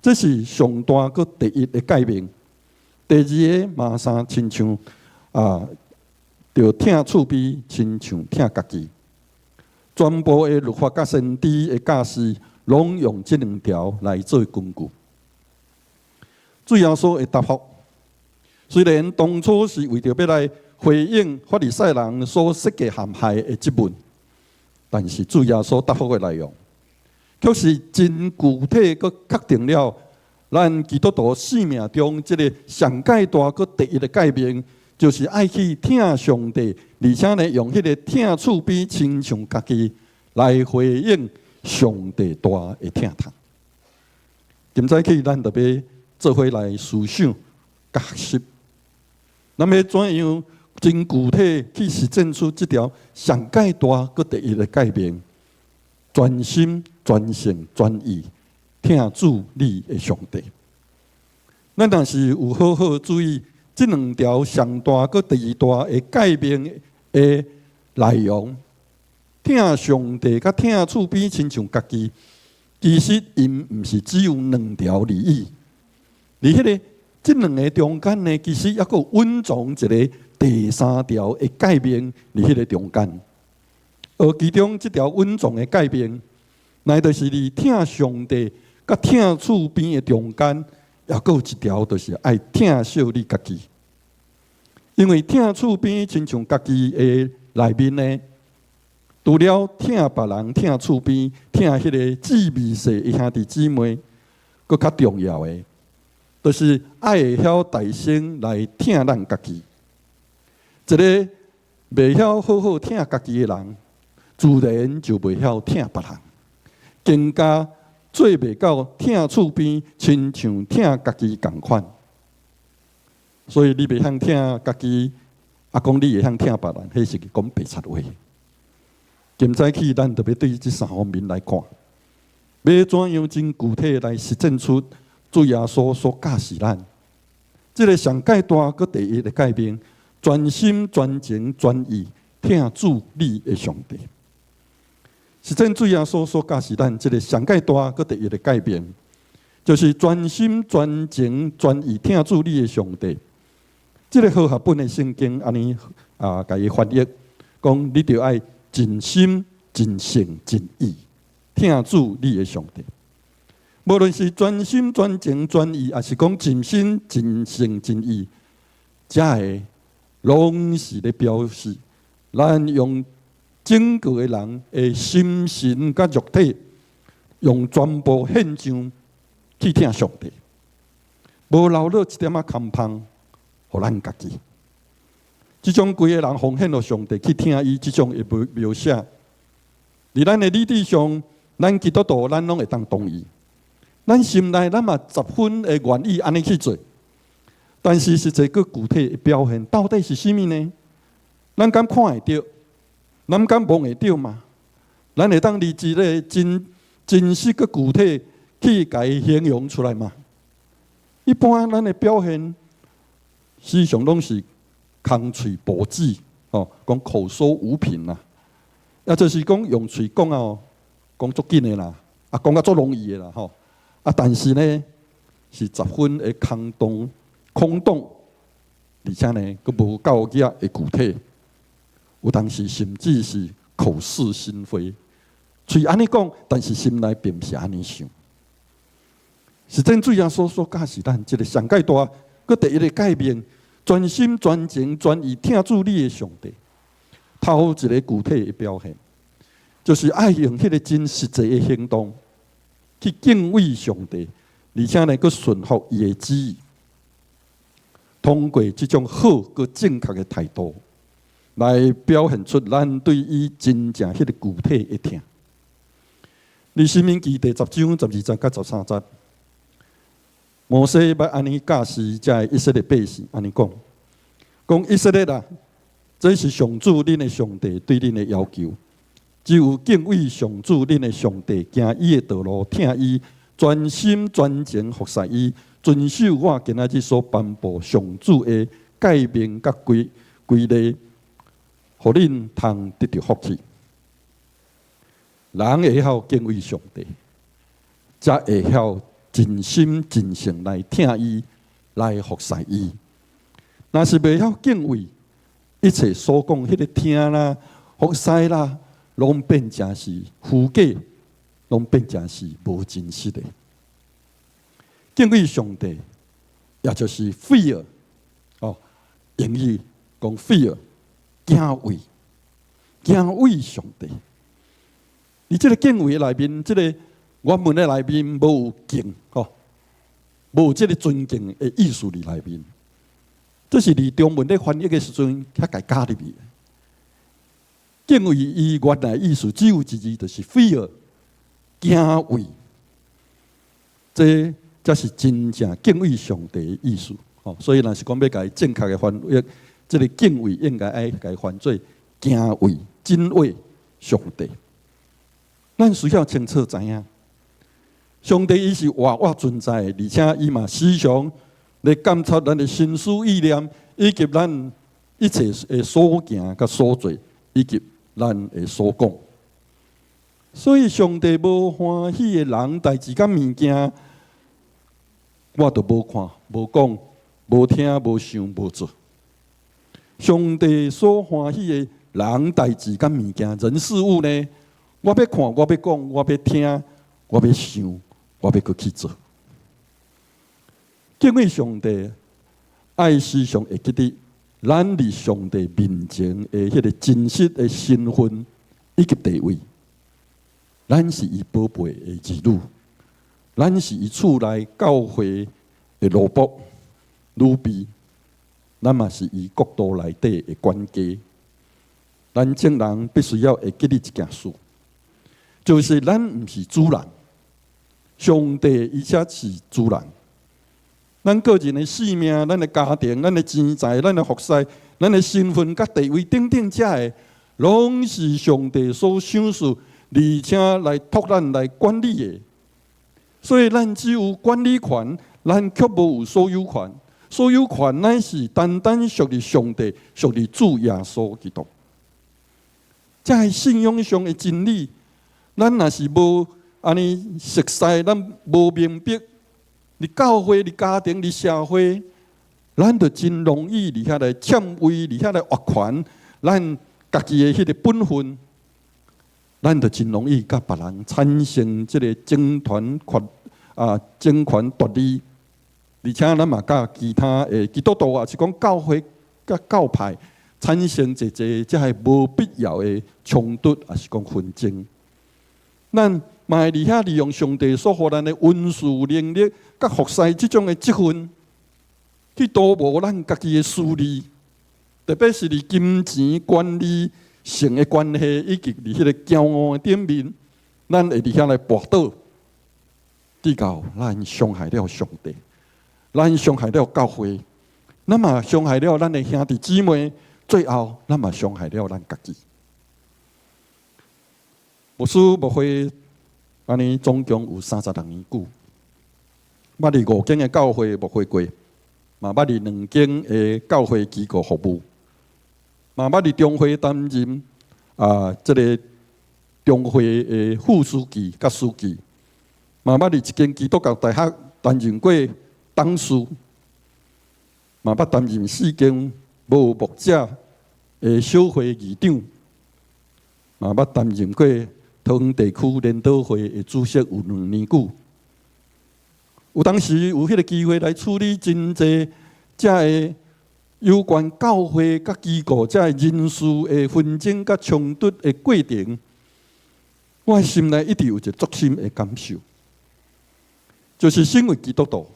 這是上大閣第一的誡命。第二个嘛相親像著疼厝邊親像疼家己。全部的律法佮先知的教示，攏用這兩條來做根據。主耶穌的答覆，雖然當初是為著欲來回應法利賽人所設計陷害的質問，但是主耶穌答覆的內容，卻是真具體閣確定了咱基督徒生命中這个上蓋大閣第一的誡命，就是愛去疼上帝，而且呢，用彼个疼厝邊親像家己來回應上帝大的疼痛。今早起，咱就欲做伙來思想、佮學習，咱欲怎樣真具體去實踐出這條上蓋大閣第一的誡命，全心、全性、全意疼主你的上帝。咱若是有好好注意這兩條上大閣第二大的誡命的內容，疼上帝佮疼厝邊親像家己，其實𪜶毋是只有兩條而已。佇彼个這兩个中間呢，其實猶閣有隱藏一个第三條的誡命佇彼个中間。而其中這條隱藏的誡命，乃就是佇疼上帝佮疼厝邊的中間，猶閣有一條，就是愛疼惜你家己。因為疼厝邊親像家己的內面呢，除了疼別人、疼厝邊、疼彼个姊妹細的兄弟姊妹，閣較重要的，就是愛會曉大聲來疼咱家己。一个袂曉好好疼家己的人，自然就袂曉疼別人，更加做袂到疼厝邊，親像疼家己仝款。所以你袂曉疼家己，講你會曉疼別人，彼是講白賊話。今早起，咱就欲對這三方面來看，欲怎樣真具體來實踐出主耶穌所教示咱，這个上蓋大閣第一的誡命，全心全情全意疼主你的上帝。實踐主耶穌所教示咱這个上蓋大閣第一的誡命，就是全心全情全意疼主你的上帝。這个和合本的聖經按呢啊，共伊翻譯，講你著愛盡心、盡性、盡意疼主你的上帝。無論是全心、全情、全意，抑是講盡心、盡性、盡意，這个攏是咧表示，咱用整個的人的心神佮肉體，用全部獻上去疼上帝，無留落一點仔空芳，予咱家己。這種規个人奉獻予上帝去疼伊，這種的描寫，佇咱的理智上，咱基督徒咱攏會當同意。咱心內咱嘛十分的願意按呢去做，但是實際閣具體的表現到底是啥物呢？咱敢看會著？咱敢摸會著嗎？咱會當佇一个真真實閣具體去共伊形容出來嗎？一般咱的表現，時常攏是空喙哺舌，哦，講口說無憑啦，抑就是講用喙講啊，講足緊的啦，啊，講甲足容易的啦，吼。啊，但是呢，是十分的空洞、空洞，而且呢，閣無夠額的具體。有當時甚至是口是心非，喙按呢講，但是心內並毋是按呢想。實際主耶穌所教示咱這个上蓋大，閣第一个誡命，全心全情全意疼主你的上帝。頭一个具體的表現，就是愛用彼个真實際的行動去敬畏上帝，而且呢，閣順服伊的旨意。通過這種好閣正確的態度，來表現出咱對伊真正彼个具體的疼。佇申命記第十章十二節佮十三節，摩西欲按呢教示遮的以色列百姓，按呢講，講以色列啊，這是上主恁的上帝對恁的要求，只有敬畏上主恁的上帝，行伊的道路，疼伊，全心全情服侍伊，遵守我今仔日所頒布上主的誡命佮規例，予恁通得著福氣。人會曉敬畏上帝，才會曉盡心盡性來疼伊，來服侍伊。若是袂曉敬畏，一切所講彼个疼啦、服侍啦，攏變成是虛假，攏變成是無真實的。敬畏上帝，也就是 fear 哦，英語講 fear，敬畏，敬畏上帝。佇這个敬畏內面，這个原文的內面無有敬吼，無這个尊敬的意思佇內面。這是佇中文咧翻譯的時陣，較共加入去。敬畏伊原來意思只有一字，就是 fear，敬畏。這才是真正敬畏上帝的意思。吼，所以若是講欲共伊正確的翻譯，這个敬畏應該愛共伊翻做敬畏、敬畏上帝。咱需要清楚知影，上帝伊是活活存在的，而且伊嘛時常來監察咱的心思意念，以及咱一切的所行佮所做，以及咱的所講。所以上帝無歡喜的人、代誌佮物件，我都無看、無講、無聽、無想、無做。上帝所歡喜的人、代誌佮物件、人事物呢？我欲看，我欲講，我欲聽，我欲想，我欲閣去做。敬畏上帝，愛時常會記得，咱佇上帝面前的彼个真實的身份以及地位。咱是伊寶貝的兒女，咱是伊厝內教會的奴僕、女婢，咱嘛是伊國度內底的管家。咱眾人必須要會記得一件事，就是咱毋是主人，上帝伊才是主人。咱個人的性命、咱的家庭、咱的錢財、咱的服侍、咱的身份佮地位等等，遮个攏是上帝所賞賜，而且來託咱來管理的。所以咱只有管理權，咱卻無有所有權。所有權乃是單單屬於上帝，屬於主耶穌基督。這个信仰上的真理，咱若是無按呢熟悉，咱無明白。佇教會、佇家庭、佇社會，咱就真容易佇遐來佔位，佇遐來越權，咱家己的彼個本分，咱就真容易佮別人產生這個爭權權啊爭權奪利，而且咱嘛佮其他的基督徒抑是講教會佮教派產生濟濟這个無必要的衝突，抑是講紛爭。咱嘛會佇遐利用上帝所予咱的恩賜能力，佮服侍這種的職分，去圖謀咱家己的私利，特別是佇金錢權力性的關係，以及佇彼個驕傲的頂面，咱會佇遐來跋倒，直到咱傷害了上帝，咱傷害了教會，咱嘛傷害了咱的兄弟姊妹，最後咱嘛傷害了咱家己。牧師牧會按呢總共有36年久，捌佇五間的教會牧會過，嘛捌佇兩間的教會機構服務，嘛捌佇中會擔任啊，這个中會的副書記佮書記，嘛捌佇一間基督教大學擔任過董事，嘛捌擔任四間無牧者的小會議長，嘛捌擔任過桃園地區聯禱會的主席有2年久。有當時有彼個機會來處理真濟這个有關教會佮機構這个人事的紛爭佮衝突的過程，我心內一直有一個足深的感受，就是身為基督徒，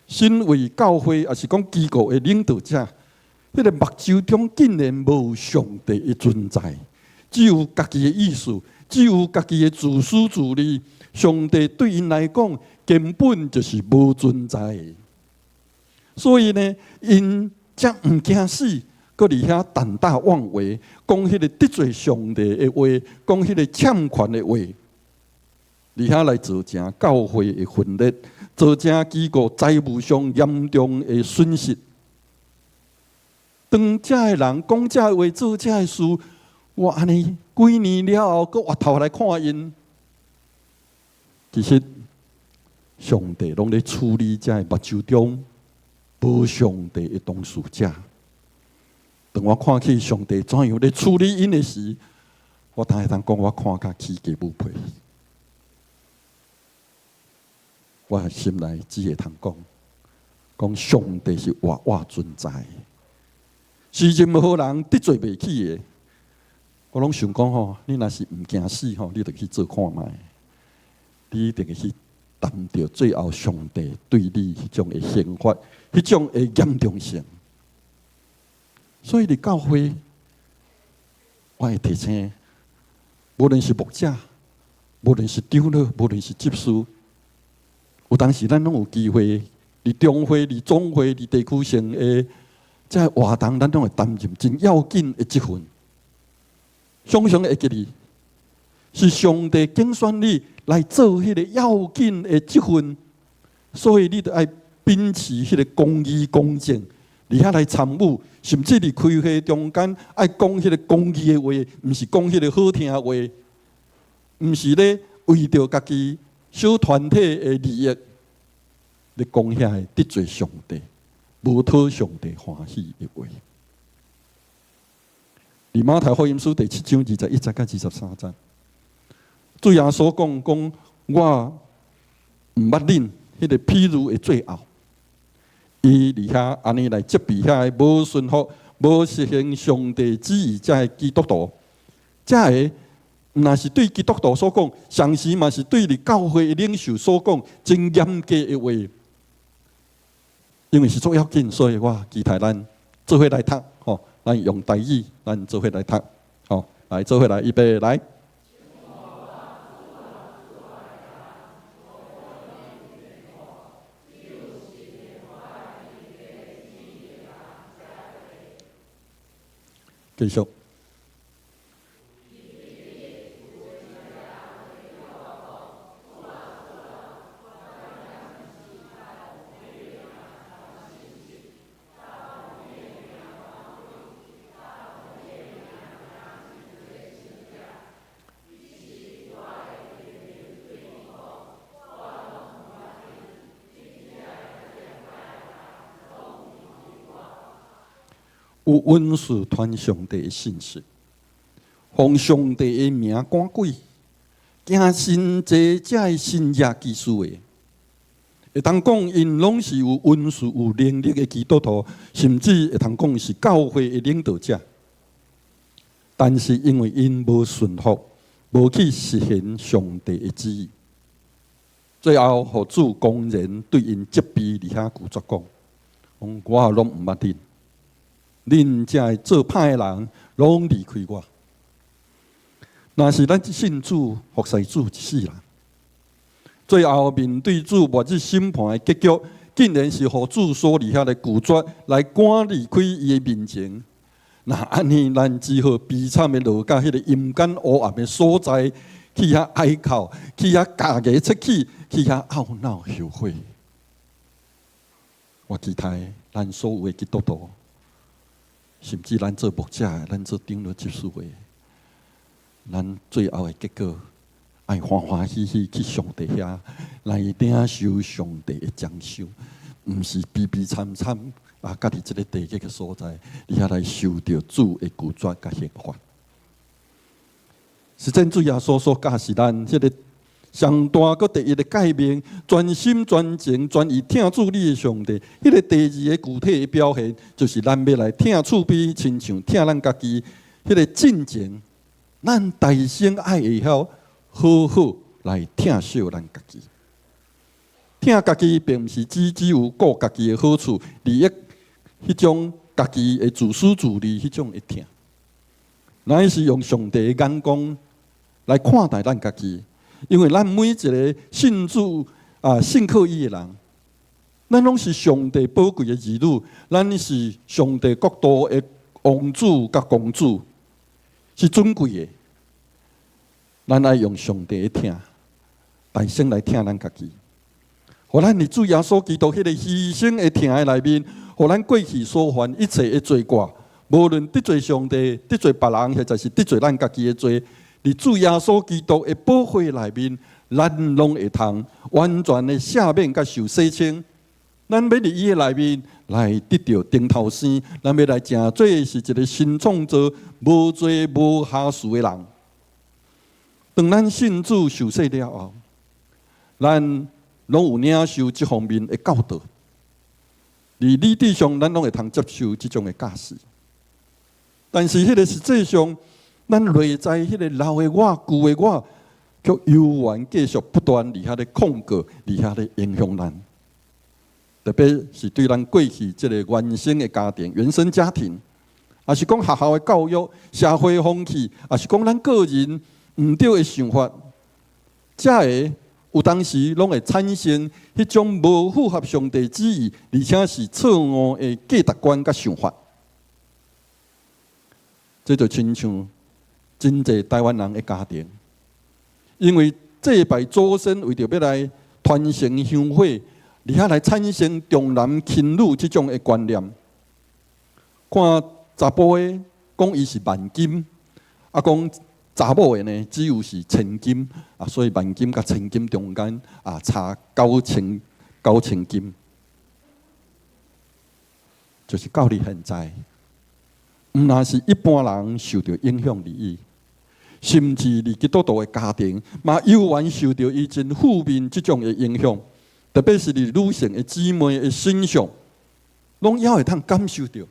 身為教會抑是講機構的領導者，彼個目睭中竟然無上帝的存在，只有家己的意思，只有家己的自私自利。上帝對𪜶來講根本就是無存在的。所以呢，𪜶才毋驚死，閣佇遐膽大妄為，講彼個得罪上帝的話，講彼個攕權的話，佇遐來造成教會的分裂，造成機構財務上嚴重的損失。當這个人講這个話，做這个事，我按呢幾年了後，閣回頭來看𪜶，其實上帝攏咧處理這个目睭中無上帝的當事者。當我看見上帝怎樣咧處理𪜶的時，我當會當講，我看甲起雞母皮。我心內只會通講，講上帝是活活存在的，是任何人得罪袂起的。我攏想講吼，你若是毋驚死吼，你就去做看覓，你一定會去擔著最後上帝對你彼種的刑罰，彼種的嚴重性。所以佇教會，我會提醒，無論是牧者，無論是長老，無論是執事，有當時咱攏有機會，佇中會、佇總會、佇地區性的這个活動，咱攏會擔任真要緊的職份。常常會記得，是上帝揀選你來做彼個要緊的職份，所以你著愛秉持彼個公義公正，佇遐來參與，甚至佇開會中間愛講彼個公義的話，毋是講彼個好聽的話，毋是咧為著家己小團體的利益，咧講遐个得罪上帝、無討上帝歡喜的話。佇馬太福音書第七章21節佮23節，主耶穌講講我毋捌恁，彼个譬喻的最後，伊佇遐按呢來責備遐个無順服、無實行上帝旨意這个基督徒，這个毋但是對基督徒所講，同時嘛是對佇教會的領袖所講真嚴格的話。因為是足要緊，所以我期待咱做伙來讀，吼，咱用台語，咱做伙來讀，吼，來做伙來，預備來。繼續。有恩賜傳上帝的信息，奉上帝的名趕鬼，行神蹟這的神蹟奇事的，會當講𪜶攏是有恩賜、有能力的基督徒，甚至會當講是教會的領導者。但是因為𪜶無順服，無去實現上帝的旨意，最後予主公然對𪜶責備，而且拒絕講：講我攏毋捌恁，恁這的做歹的人，攏離開我。若是咱信主、服侍主一世人，最後面對主末日審判的結局，竟然是予主所伫遐來拒絕，來趕離開伊的面前。若按呢，咱只好悲慘的落到彼个陰間烏暗的所在，去遐哀哭，去遐咬牙切齒，去遐懊惱後悔。我期待咱所有的基督徒，甚至咱做牧者的，咱做長老執事的，咱最後的結果，愛歡歡喜喜去上帝遐來領受上帝的獎賞，毋是悲悲慘慘啊！佮佇這个地獄的所在，佇遐來受著主的拒絕佮刑罰。實際主耶穌所教示咱，這个上大閣第一个誡命，全心全情全意疼主你的上帝。彼个第二个具體的表現，就是咱欲來疼厝邊，親像疼咱家己。彼个進前，咱大先愛會曉好好來疼惜咱家己。疼家己並毋是只有顧家己的好處、利益，彼種家己的自私自利，彼種的疼，乃是用上帝的眼光來看待咱家己。因為咱每一个信主啊、信靠伊的人，咱攏是上帝寶貴的兒女，咱是上帝國度的王子佮公主，是尊貴的。咱愛用上帝的疼，大聲來疼咱家己。予咱佇主耶穌基督彼个犧牲的疼的內面，予咱過去所犯一切的罪過，無論得罪上帝、得罪別人，或者是得罪咱家己的罪，佇主耶穌基督的寶血內面，咱攏會通完全的赦免佮受洗清。咱欲佇伊的內面來得著重頭生，咱欲來成做是一个新創造、無罪無瑕疵的人。當咱信主受洗了後，咱攏有領受這方面的教導。佇理智上，咱攏會通接受這種的教示。但是，彼个實際上，咱內在彼个老的我、舊的我，卻猶原繼續不斷佇遐咧控告，佇遐咧影響咱。特別是對咱過去這个原生的家庭、原生家庭，抑是講學校的教育、社會風氣，抑是講咱個人毋對的想法，這个有當時攏會產生彼種無符合上帝旨意，而且是錯誤的價值觀佮想法。這就親像真濟台灣人的家庭，因為祭拜祖先為著欲來傳承香火，而且來產生重男輕女這種的觀念。看查埔的講伊是萬金，啊講查某的呢只有是千金，啊所以萬金佮千金中間啊差9000金，就是到佇現在，毋但是一般人受著影響而已，甚至佇基督徒的家庭，嘛猶原受著伊真負面這種的影響，特別是佇女性的姊妹的身上，攏猶會通感受著。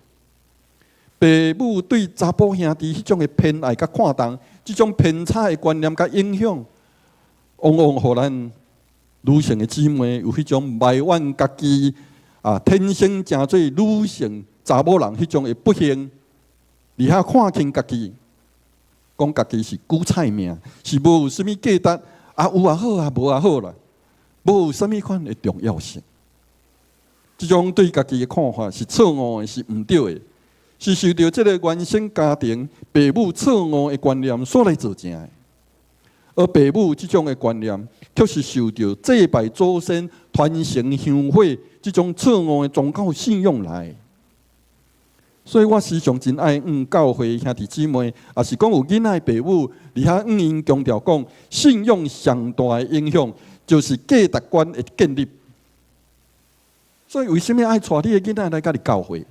爸母對查埔兄弟彼種的偏愛佮看重，這種偏差的觀念佮影響，往往予咱女性的姊妹有彼種埋怨家己啊，天生成做女性查某人彼種的不幸，而且看輕家己，講家己是韭菜命，是無有啥物價值，啊有也好啊，無也好啦，無有啥物款的重要性。這種對家己的看法是錯誤的，是毋對的。是受著這个原生家庭爸母錯誤的觀念所來造成的，而爸母這種的觀念，卻是受著祭拜祖先、傳承香火這種錯誤的宗教信仰來。所以我時常真愛向教會兄弟姊妹，抑是講有囡仔的爸母，而且向𪜶強調講，信仰上大的影響就是價值觀的建立。所以為啥物愛帶你的囡仔來佮你教會？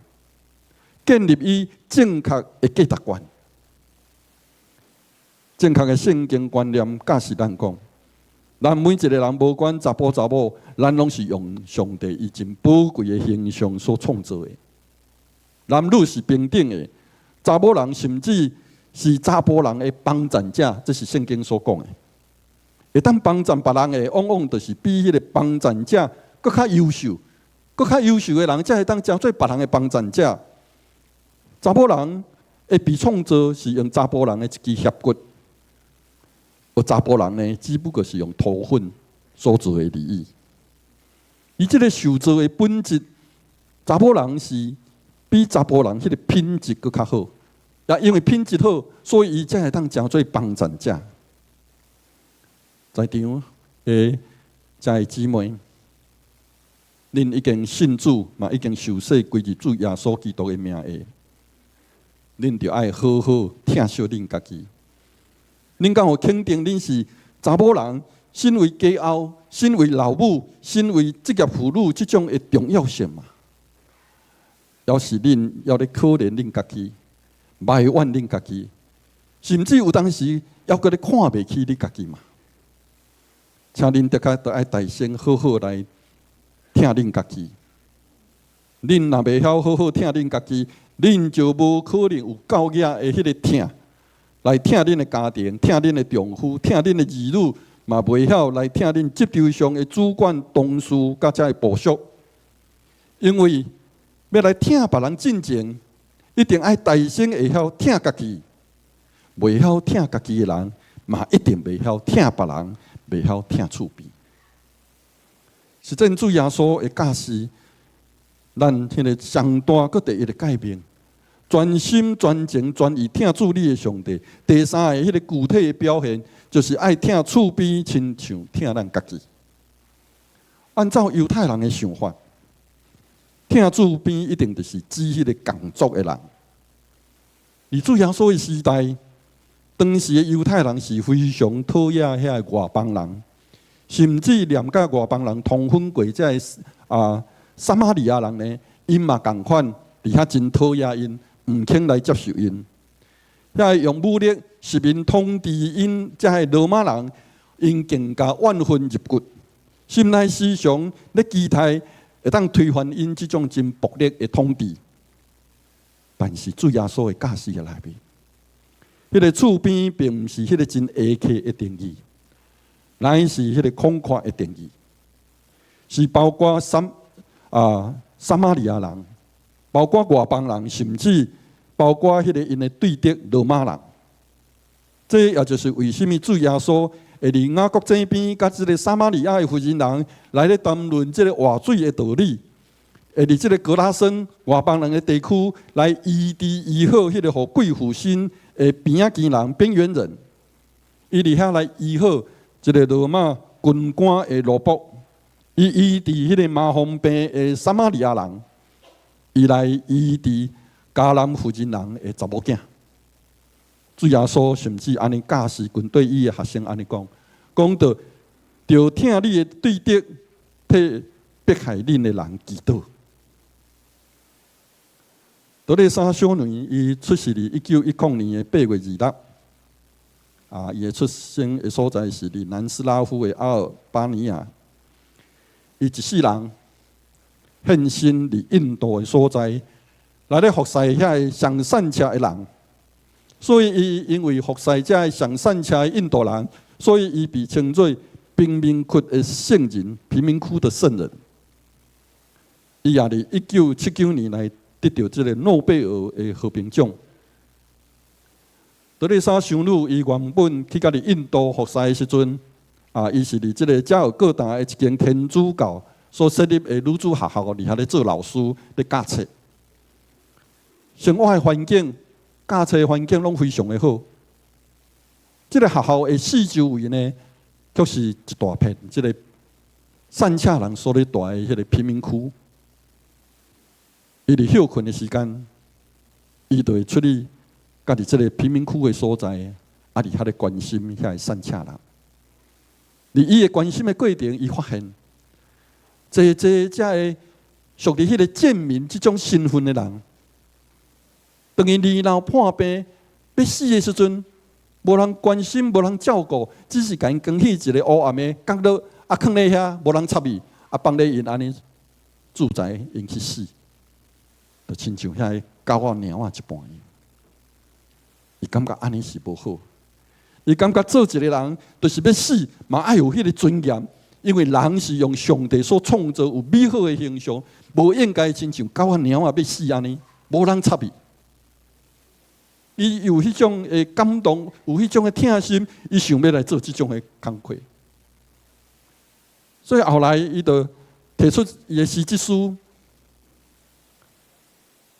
建立伊正確的價值觀。正確的聖經觀念教示咱講，咱每一個人無管查埔查某，咱攏是用上帝伊真寶貴的形象所創造的。男女是平等的，查某人甚至是查埔人的幫贊者，這是聖經所講的。會當幫贊別人的，往往就是比彼個幫贊者閣較優秀、閣較優秀的人，才會當成做別人的幫贊者。查某人會被創造是用查埔人的一支肋骨，而查埔人呢，只不過是用塗粉所做的而已。伊這个受造的本質，查某人是比查埔人彼个品質閣較好。也因為品質好，所以伊才會當成做幫贊者。在場的遮的姊妹，恁已經信主，嘛已經受洗歸入主耶穌基督的名下，恁著愛好好疼惜恁家己。恁敢有肯定恁是查某人，身為家後、身為老母、身為職業婦女這種的重要性嗎？抑是恁猶咧可憐恁家己，埋怨恁家己，甚至有當時猶閣咧看袂起你家己嘛？請恁的確都愛大聲好好來疼恁家己。恁若袂曉好好疼恁家己，恁就無可能有夠額的彼个疼，來疼恁的家庭、疼恁的丈夫、疼恁的兒女，嘛袂曉來疼恁職場上的主管、同事佮遮的部屬。因為欲來疼別人進前，一定愛大先會曉疼家己。袂曉疼家己的人，嘛一定袂曉疼別人，袂曉疼厝邊。實際主耶穌的教示，咱彼个上大閣第一个誡命，全心全情全意疼主你的上帝。第三个彼个具體的表現，就是愛疼厝邊，親像疼咱家己。按照猶太人的想法，疼厝邊一定就是指彼个仝族的人。佇主耶穌的時代，當時的猶太人是非常討厭遐个外邦人，甚至連佮外邦人通婚過這个撒瑪利亞人呢，𪜶嘛仝款佇遐真討厭𪜶，毋肯來接受𪜶。遐个用武力殖民統治𪜶，這个羅馬人，𪜶更加怨恨入骨，心內時常咧期待會當推翻𪜶這種真暴力的統治。但是主耶穌的教示的內面，彼个厝邊並毋是彼个真狹窄的定義，乃是彼个廣闊的定義，是包括撒瑪利亞人，包括外邦人，甚至包括彼个𪜶的對敵羅馬人。這也就是為啥物主耶穌會佇雅各井邊，佮這个撒瑪利亞的婦人人來咧談論這个活水的道理，會佇這个歌拉森外邦人的地區來醫治醫好彼个予鬼附身的邊仔墘人、邊緣人，伊佇遐來醫好一个羅馬軍官的奴僕，伊醫治彼个麻風病的撒瑪利亞人，伊來醫治迦南婦人人的查某囝。主耶穌甚至按呢教示軍對伊的學生按呢講，講著著疼你的對敵，替迫害恁的人祈禱。德肋撒修女伊出世佇1910年的8月2日，伊的出生的所在是佇南斯拉夫的阿爾巴尼亞。伊一世人獻身佇印度的所在，來咧服侍遐个上散赤的人。所以伊因為服侍這个上散赤的印度人，所以伊被稱做貧民窟的聖人，貧民窟的聖人。伊也佇1979年來得著這个諾貝爾的和平獎。德肋撒修女伊原本去到佇印度服侍的時陣，伊是佇這个加爾各答的一間天主教所設立的女子學校佇遐咧做老師，咧教冊。生活的環境、教冊環境攏非常的好。這个學校的四周圍呢，卻是一大片這个散赤人所咧蹛的彼个貧民區。伊佇歇睏的時間，伊就會出去，佮佇這个貧民區的所在，佇遐咧關心遐个散赤人。佇伊的關心的過程，伊發現，濟濟遮个屬佇彼个賤民這種身份的人，當伊年老破病欲死的時陣，無人關心，無人照顧，只是共伊扛去一個黑暗的角落，啊，囥咧遐，無人插伊，啊，放咧𪜶按呢自在𪜶去死，就親像遐个狗仔貓仔一般。伊感覺按呢是無好，伊感覺做一個人就是欲死，嘛愛有彼個尊嚴，因為人是用上帝所創造有美好的形象，無應該親像狗仔貓仔欲死按呢，無人插伊。伊有彼種的感動，有彼種的疼心，伊想欲來做這種的工課。所以後來伊就提出伊的辭職書，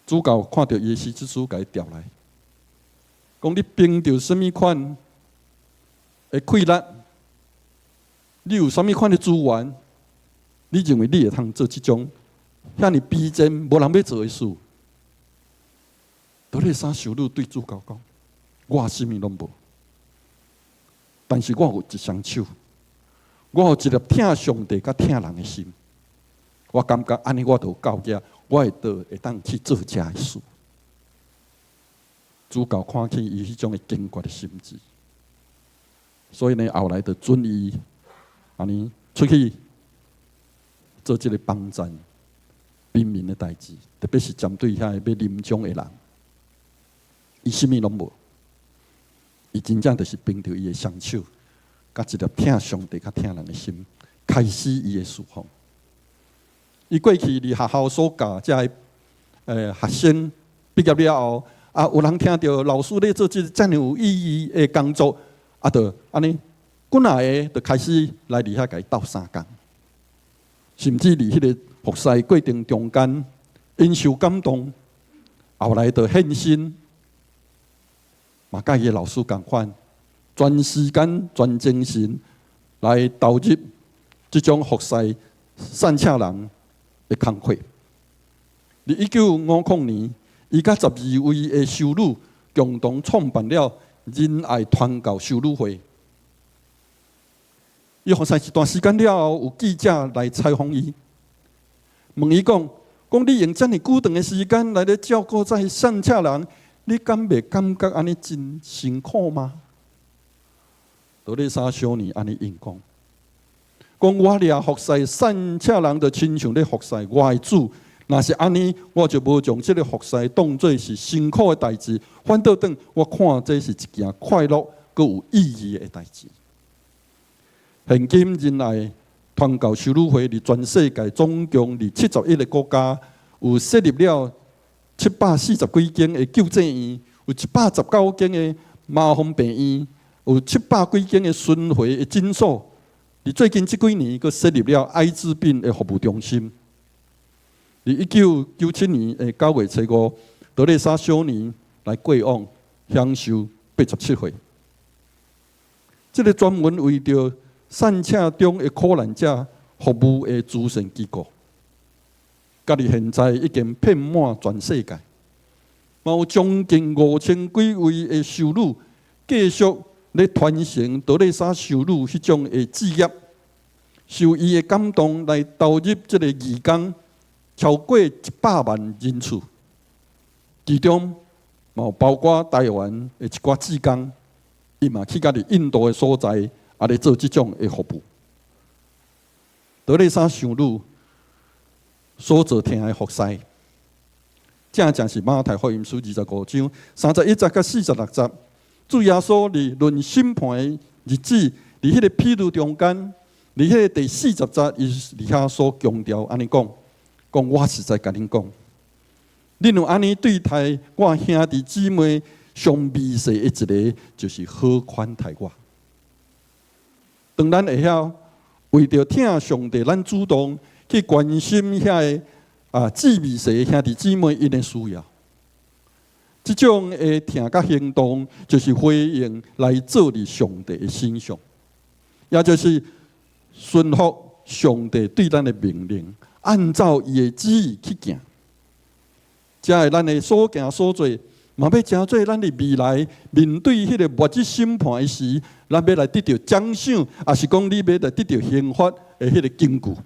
主教看著伊的辭職書，共伊調來，講你憑著啥物款的氣力，你有啥物款的資源，你認為你會通做這種遐爾卑賤、無人欲做的事？德肋撒修女對主教講：我啥物攏無，但是我有一雙手，我有一粒疼上帝佮疼人的心。我感覺按呢，我就夠額，我會當會當去做這个事。主教看見伊彼種的堅決的心志，所以呢，後來就准伊按呢出去做這个幫贊貧民的代誌，特別是針對遐个欲臨終的人。伊啥物攏無，伊真正就是憑著伊的雙手，佮一粒疼上帝、佮疼人的心，開始伊的事奉。伊過去佇學校所教這个學生畢業了後，啊，有人聽著老師咧做這遮爾有意義的工作，啊，就按呢幾若个就開始來佇遐共伊鬥相共，甚至佇彼个服侍過程中間，𪜶受感動，後來就獻身。嘛，佮伊的老師仝款，全時間、全精神來投入這種服侍散赤人的工課。佇1950年，伊佮12位的修女共同創辦了仁愛傳教修女會。伊服侍一段時間了後，有記者來採訪伊，問伊講：講你用遮爾久長的時間來咧照顧這散赤人，你敢袂感覺按呢真辛苦嗎？德肋撒修女按呢應講，講我掠服侍散赤人，就親像咧服侍我的主。若是按呢，我就無將這个服侍當做是辛苦的代誌，反倒轉我看這是一件快樂閣有意義的代誌。現今仁愛傳教修女會佇全世界總共佇71個國家有設立了740幾間的救濟院，有119間的麻風病院，有700幾間的巡迴的診所。佇最近這幾年，閣設立了艾滋病的服務中心。佇1997年的9月初5，德肋撒修女來過往，享壽87歲。這个專門為著散赤中的苦難者服務的慈善機構，佮佇現在已經遍滿全世界，嘛有將近5000幾位的修女繼續咧傳承德肋撒修女彼種的志業，受伊的感動來投入這个義工，超過100萬人次，其中嘛有包括台灣的一寡志工，伊嘛去佮佇印度的所在，也咧做這種的服務。德肋撒修女所做疼的服侍，正正是馬太福音書25章31節佮46節，主耶穌佇論審判的日子，佇彼个譬喻中間，佇彼个第40節，伊佇遐所強調按呢講，講我實在共恁講，恁若按呢對待我兄弟姊妹上微細的一个，就是好款待我。當咱會曉為著疼上帝，咱主動去關心遐个至微細的兄弟姊妹𪜶的需要，這種的疼佮行動，就是回應來做佇上帝的身上，也就是順服上帝對咱的命令，按照伊的旨意去行。才會咱的所行所做，嘛欲成做咱佇未來面對彼个末日審判的時，咱欲來得著獎賞，抑是講你欲來得著刑罰的彼个根據。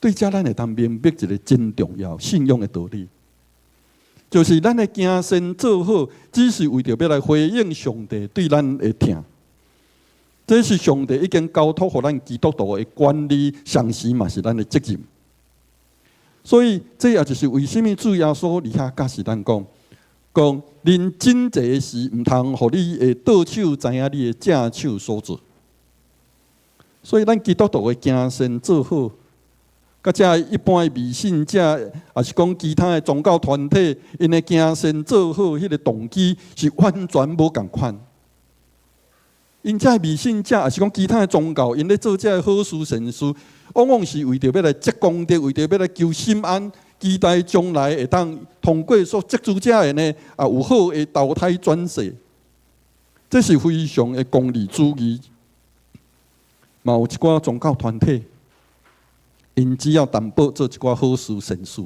對這咱會當明白一个真重要信仰的道理。就是咱的行善做好，只是為著欲來回應上帝對咱的疼。這是上帝已經交託予咱基督徒的權利，同時嘛是咱的責任。所以，這也就是為啥物主耶穌佇遐教示咱講，講恁賑濟時，毋通予你的倒手知影你的正手所做。所以，咱基督徒的行善做好，佮這一般的迷信者，抑是講其他的宗教團體，𪜶的行善做好，彼個動機是完全無仝款。𪜶這迷信者，抑是講其他的宗教，𪜶咧做這个好事善事，往往是為著欲來積功德，為著欲來求心安，期待將來會當通過所積資這个呢，啊有好的投胎轉世。這是非常的功利主義。嘛有一寡宗教團體，𪜶只要淡薄做一寡好事善事，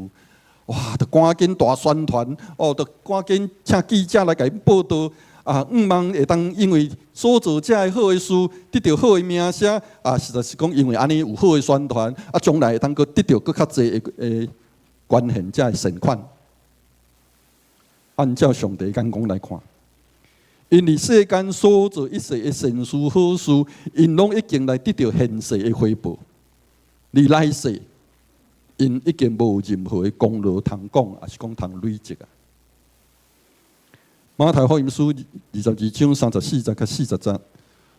哇！就趕緊大宣傳，哦，就趕緊請記者來共𪜶報道，啊，向望會當因為所做這个好的事，得著好的名聲，啊，實在是講因為按呢有好的宣傳，啊，將來會當閣得著閣較濟的捐獻這个善款。按照上帝眼光來看，𪜶佇世間所做一切的善事好事，𪜶攏已經來得著現世的回報。佇來世，𪜶已經無任何的功勞通講，抑是講通累積啊。馬太福音書22章34節佮40節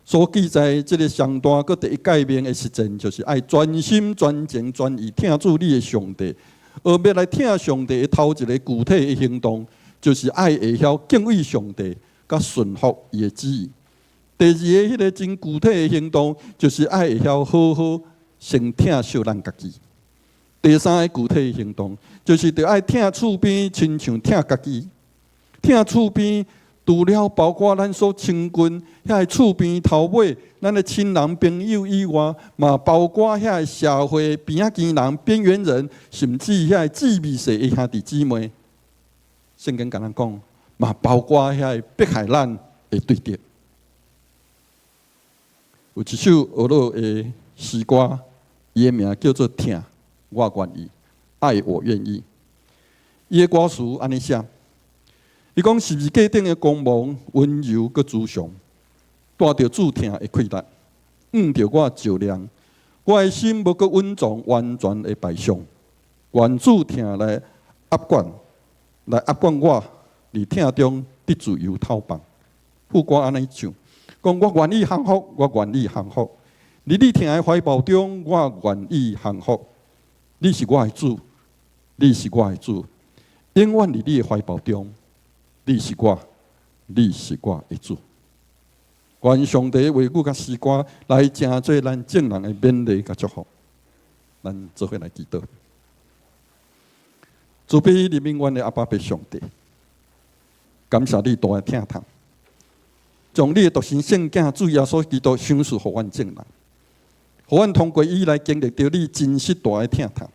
所記載，這个上大閣第一誡命的實踐，就是愛全心全情全意疼主你的上帝。而欲來疼上帝的頭一个具體的行動，就是愛會曉敬畏上帝，佮順服伊的旨意。第二個彼个真具體的行動，就是愛會曉好好先疼惜咱家己。第三个具體的行動，就是著愛疼厝邊，親像疼家己。疼厝邊，除了包括咱所親近遐个厝邊頭尾，咱的親人朋友以外，嘛包括遐个社會邊仔邊人、邊緣人，甚至遐個姊妹世的兄弟姊妹。聖經共咱講，嘛包括遐个迫害咱的對敵。有一首俄樂的詩歌，伊的名叫做《疼我願意》，愛我願意。伊的歌詞按呢寫。伊講十字架頂的光芒，溫柔閣慈祥，帶著主疼的氣力，向著我照亮，我的心無閣隱藏，完全的敗傷。願主疼來壓管，來壓管我，佇疼中得自由透放。副歌按呢唱，講我願意降服，我願意降服。佇你疼的懷抱中，我願意降服。你是我的主，你是我的主，永遠佇你的懷抱中。你是我，你是我的主。願上帝的話語佮詩歌來成做咱眾人的勉勵佮祝福。咱做伙來祈禱。慈悲憐憫阮的阿爸父上帝，感謝你大的疼痛，將你的獨生聖子主耶穌基督賞賜予阮眾人，予阮通過伊來經歷著你真實大的疼痛。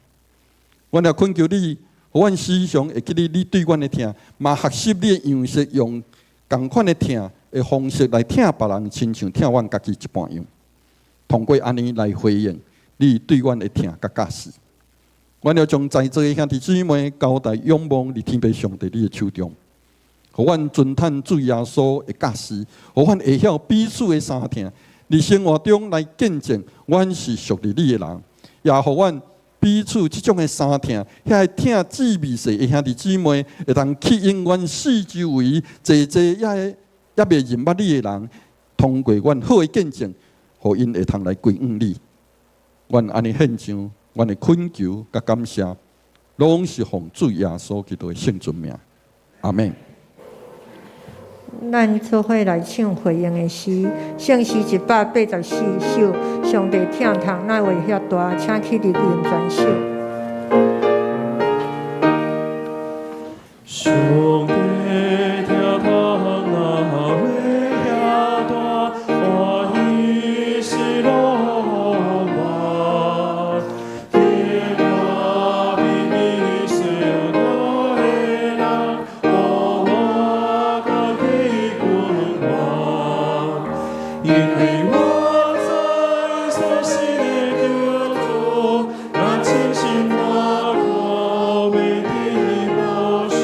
阮也懇求你，予阮時常會記得你對阮的疼，嘛學習你的樣式，用仝款的疼的方式來疼別人，親像疼阮家己一般樣。通過按呢來回應你對阮的疼佮教示。阮要將在座的兄弟姊妹交代仰望佇天父上帝你的手中，予阮遵趁主耶穌的教示，予阮會曉彼此的相疼，佇生活中來見證阮是屬於你的人，也予阮彼此這種的相疼，遐個疼姊妹世的兄弟姊妹，會當吸引阮四周圍濟濟猶未認捌你的人，通過阮好的見證，予𪜶會通來歸向你。阮按呢獻上阮的懇求佮感謝，攏是奉主耶穌基督的聖尊名。阿們。咱做伙來唱回應的詩，聖詩184首，上帝疼痛哪會遐大？請起立念全首。上帝疼痛哪會遐大？歡喜喜樂滿，天下比比小的人，無我家己君王，因為我知所信的救主，若真心我看袂得無想。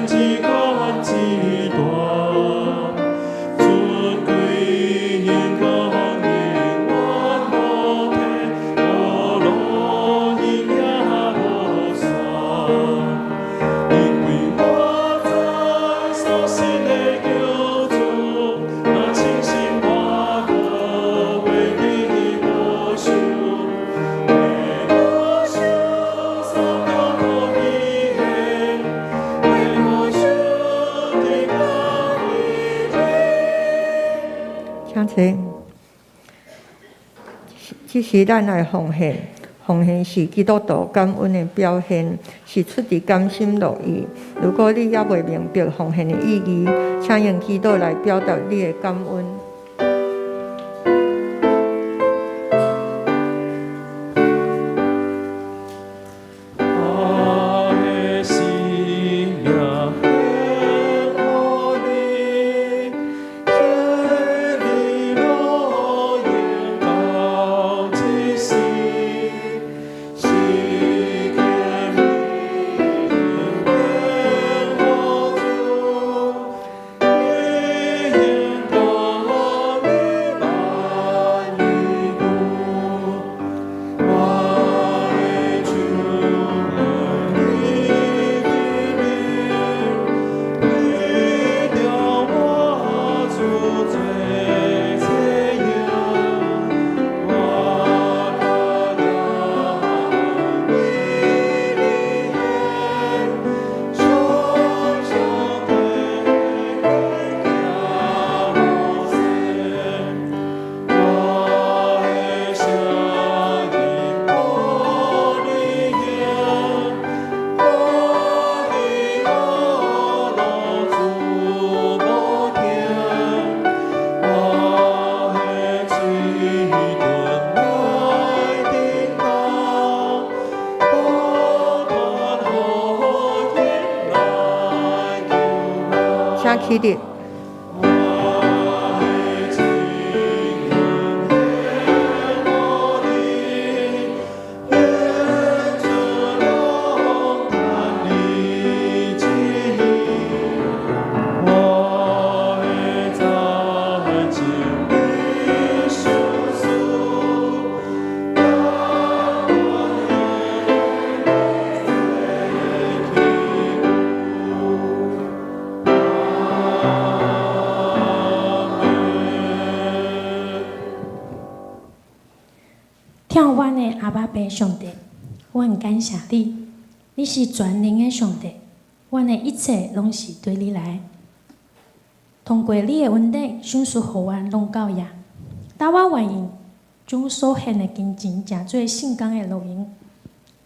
這款之大，尊貴榮光永遠無退，無路永也無散。因為我知所信的救主，若清心活過，袂得無受，為我受所交託的，為我受的高的。請坐。這時咱來奉獻，奉獻是基督徒感恩的表現，是出自甘心樂意。如果你猶未明白奉獻的意義，請用祈禱來表達你的感恩。我的生命献予你，千里路永到這世，是虔你變我主，你引導你萬一步。我的主愛你的名，為著我主做這樣，我感恩為你常常地行我前。我的聲音予你聽，歡喜樂主無停。我的嘴唇來叮當，不斷呼應來求我。請起立。我的情願獻予你，願主攏擔你旨意。我的讚情你相思，甘願永阿們。疼阮的阿爸父上帝，阮感謝你，你是全能的上帝，阮的一切攏是對你來。通過你的恩典，賞賜予阮攏夠額。當我願意將所獻的金錢，成做聖工的路用，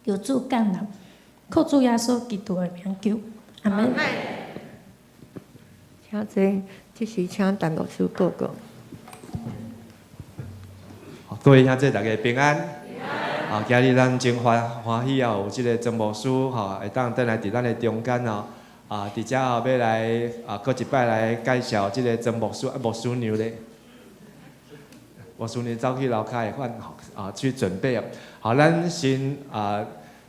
求主降臨，靠主耶穌基督的名求，阿門。請坐，這時請陳牧師報告。各位兄弟，大家平安。啊，今日咱真歡歡喜啊，有這个曾牧師吼，會當轉來佇咱的中間哦。啊，佇遮吼欲來啊，閣一擺來介紹這个曾牧師啊，牧師娘咧。牧師娘走去樓跤的款吼啊，去準備啊。好，咱先啊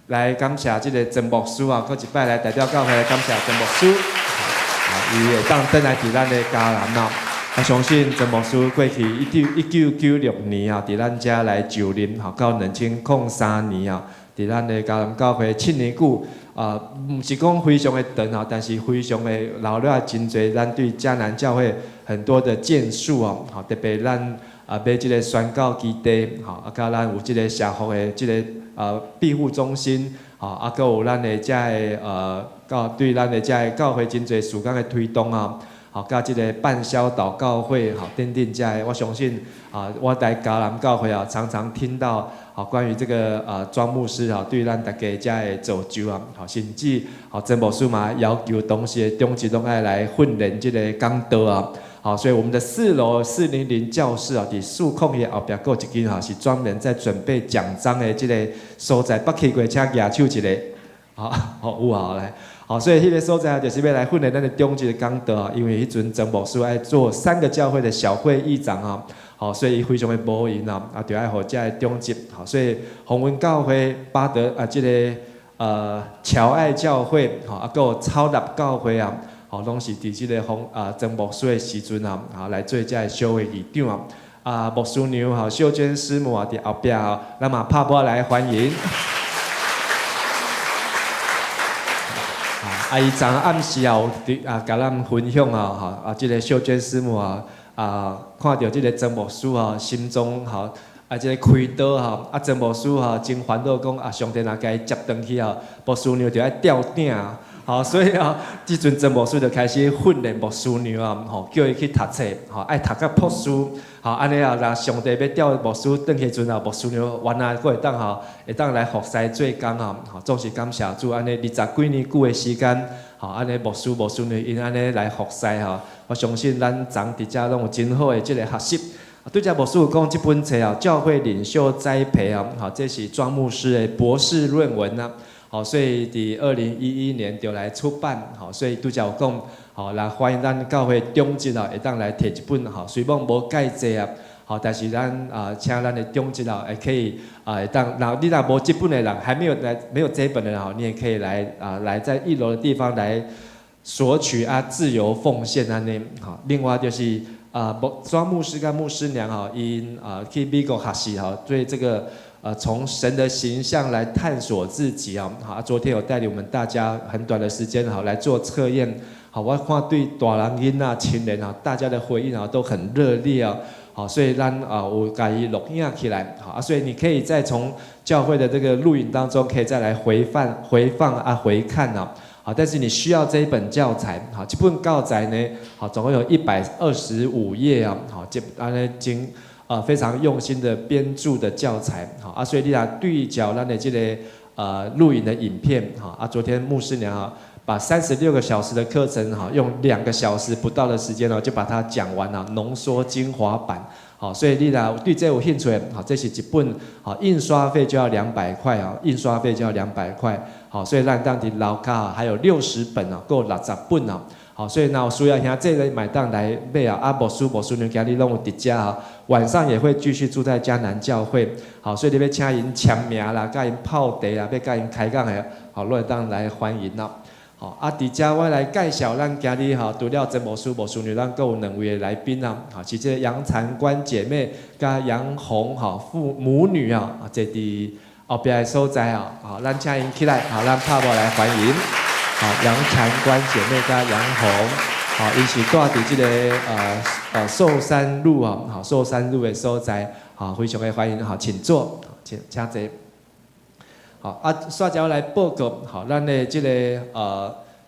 來感謝這个曾牧師啊，閣一擺來代表教會來感謝曾牧師。啊，伊會當轉來佇咱的嘉南哦。我相信曾牧師過去1996年啊，佇咱遮來就任，吼，到2003年啊，佇咱的嘉南教會7年久啊，毋是講非常的長吼，但是非常的留了真濟咱對嘉南教會很多的建樹哦，吼，特別咱啊買這个宣教基地，吼，啊，佮咱有這个社福的這个庇護中心，吼，啊，閣有咱的遮个教對咱的遮个教會真濟事工的推動啊。吼，佮這个半宵禱告會，吼，等等遮个，我相信啊，我在嘉南教會啊，常常聽到啊，關於這个莊牧師啊，對咱大家遮个造就啊，吼，甚至吼曾牧師嘛要求當時的長執攏愛來訓練這个講道啊，好，所以我們的4樓400教室啊，佇數控的後壁閣有一間吼，是專門在準備講章的這个所在，捌去過請舉手一下，好，好有啊來。好，所以彼个所在就是欲來訓練咱的長執講道啊，因為彼陣曾牧師愛做三個教會的小會議長啊，好，所以伊非常的無閒啊，啊，就愛予遮个長執，好，所以鴻文教會巴德啊，這个僑愛教會，吼，啊，閣有草立教會啊，吼，攏是佇這個風啊曾牧師的時陣啊，啊來做這个小會議長啊。啊，牧師娘吼，秀娟師母啊，佇後壁吼，咱嘛拍鼓來歡迎。啊，伊昨暗時也有佇啊，共咱分享啊，吼，啊，這个秀娟師母啊，啊，看著這个曾牧師吼，心中吼，啊，這个開刀吼，啊，曾牧師吼真煩惱講啊，上帝若共伊接轉去吼，牧師娘就愛吊鼎，吼，所以啊，這陣曾牧師就開始訓練牧師娘啊，吼，叫伊去讀冊，吼，愛讀甲博士，吼，按呢啊，若上帝欲調牧師轉去時陣啊，牧師娘原來閣會當吼，會當來服侍做工吼，吼，總是感謝主，按呢二十幾年久的時間，吼，按呢牧師牧師娘𪜶按呢來服侍吼，我相信咱昨佇遮攏有真好的這個學習。對遮牧師有講，這本冊啊，教會領袖栽培啊，好，這是莊牧師的博士論文啊，好，所以佇2011年就來出版，好，所以拄才有講，好，來歡迎咱教會長執啊，會當來提一本，吼，雖罔無蓋濟啊，好，但是咱啊，請咱的長執啊，會可以啊，會當，若你若無這本的人，還沒有來，沒有這本的人，吼，你也可以來啊，來在一樓的地方來索取啊，自由奉獻按呢，好，另外就是。啊，牧莊牧師佮牧師娘吼，𪜶啊去美國學習吼，對這個從神的形象來探索自己啊。好，昨天有帶領我們大家很短的時間吼來做測驗。好，我看對大人囡仔青年啊，大家的回應啊都很熱烈啊。好，所以咱啊有共伊錄影起來。好啊，所以你可以再從教會的這個錄影當中，可以再來回放、回放啊、回看啊。好，但是你需要這一本教材，好，這本教材呢，好，總共有125頁啊，好，這按呢經啊非常用心的編著的教材，好啊，所以你若對焦咱的這个錄影的影片，好啊，昨天牧師娘啊把36個小時的課程，哈，用2個小時不到的時間呢，就把它講完了，濃縮精華版，好，所以你若對這有興趣，好，這是一本，好，印刷費就要兩百塊啊，印刷費就要兩百塊。好，所以咱當佇樓跤還有60本啊，閣60本啊。好，所以若有需要兄弟嘛會當來買啊。啊，牧師牧師娘今日攏有佇遮啊，晚上也會繼續住在迦南教會。好，所以你欲請𪜶簽名啦，佮𪜶泡茶啦，欲佮𪜶開講的，好，攏會當來歡迎咯。好，啊，佇遮我來介紹咱今日吼，除了曾牧師、牧師娘，咱閣有兩位的來賓啊。好，是這个楊禪官姐妹佮楊紅吼父母女啊，坐佇後壁的所在哦，好，咱請𪜶起來，好，咱拍鼓來歡迎。好，楊禪官姐妹佮楊紅，好，𪜶是住佇這个壽山路啊，好，壽山路的所在，好，非常的歡迎，好，請坐，請請坐。好，啊，煞才我來報告，好，咱的這个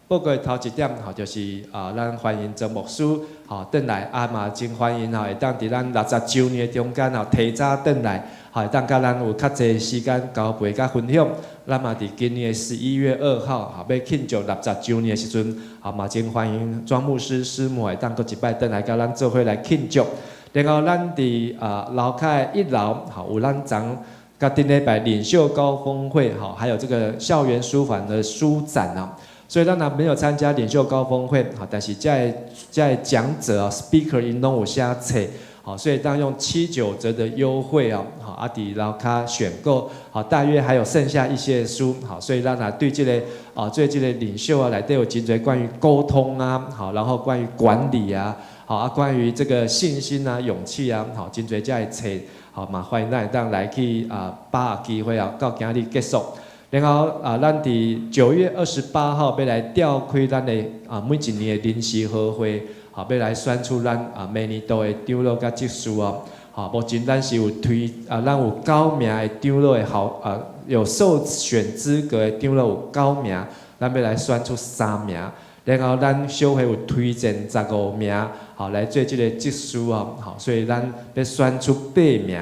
報告的頭一點，吼，就是啊，咱歡迎曾牧師，吼，轉來，啊嘛真歡迎吼，會當佇咱60週年的中間吼，提早轉來，吼，會當佮咱有較濟時間交陪佮分享。咱嘛佇今年的11月2號，吼，欲慶祝60週年的時陣，吼，嘛真歡迎莊牧師師母會當閣一擺轉來佮咱做伙來慶祝。然後咱佇啊樓跤的一樓，吼，有咱昨佮頂禮拜領袖高峰會，吼，還有這個校園書房的書展啊。所以咱若沒有參加領袖高峰會，吼，但是這个這个講者啊，speaker 𪜶攏有寫冊，好，所以當用7、9折的優惠哦，好，啊，佇樓跤選購，好，大約還有剩下一些書，好，所以咱若對這个啊，對這個領袖啊，內底有真濟關於溝通啊，好，然後關於管理啊，好啊，關於這個信心啊、勇氣啊，好，真濟這个冊，好嘛，歡迎咱會當來去啊，把握機會啊，到今日結束。然後啊，咱佇9月28號欲來召開咱的啊每一年的臨時合會，好，欲來選出咱啊明年度的長老佮執事哦。好，目前咱是有推啊，咱有九名的長老的好啊，有受選資格的長老有九名，咱欲來選出三名。然後咱小會有推薦15名，好來做這个執事哦。好，所以咱欲選出八名。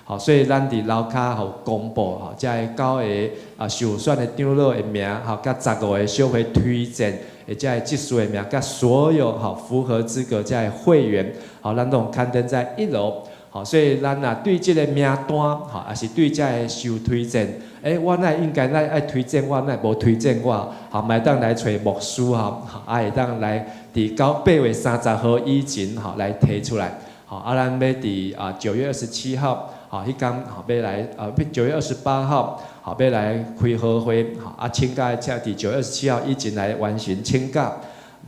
好，所以咱佇樓跤予公布吼，這个九个啊受選的長老的名，吼，佮15個小會推薦的這个執事的名，佮所有吼符合資格這个會員，好，咱攏刊登在一樓。好，所以咱若對這个名單，吼，抑是對這个受推薦，欸，我哪應該來愛推薦我，哪無推薦我，好，嘛會當來揣牧師吼，啊會當來佇8月30號以前，吼，來提出來。好，啊，咱欲佇啊9月27號。吼，彼工吼欲來啊，9月28號，吼欲來開好會，吼啊請假請佇9月27號以前來完成請假。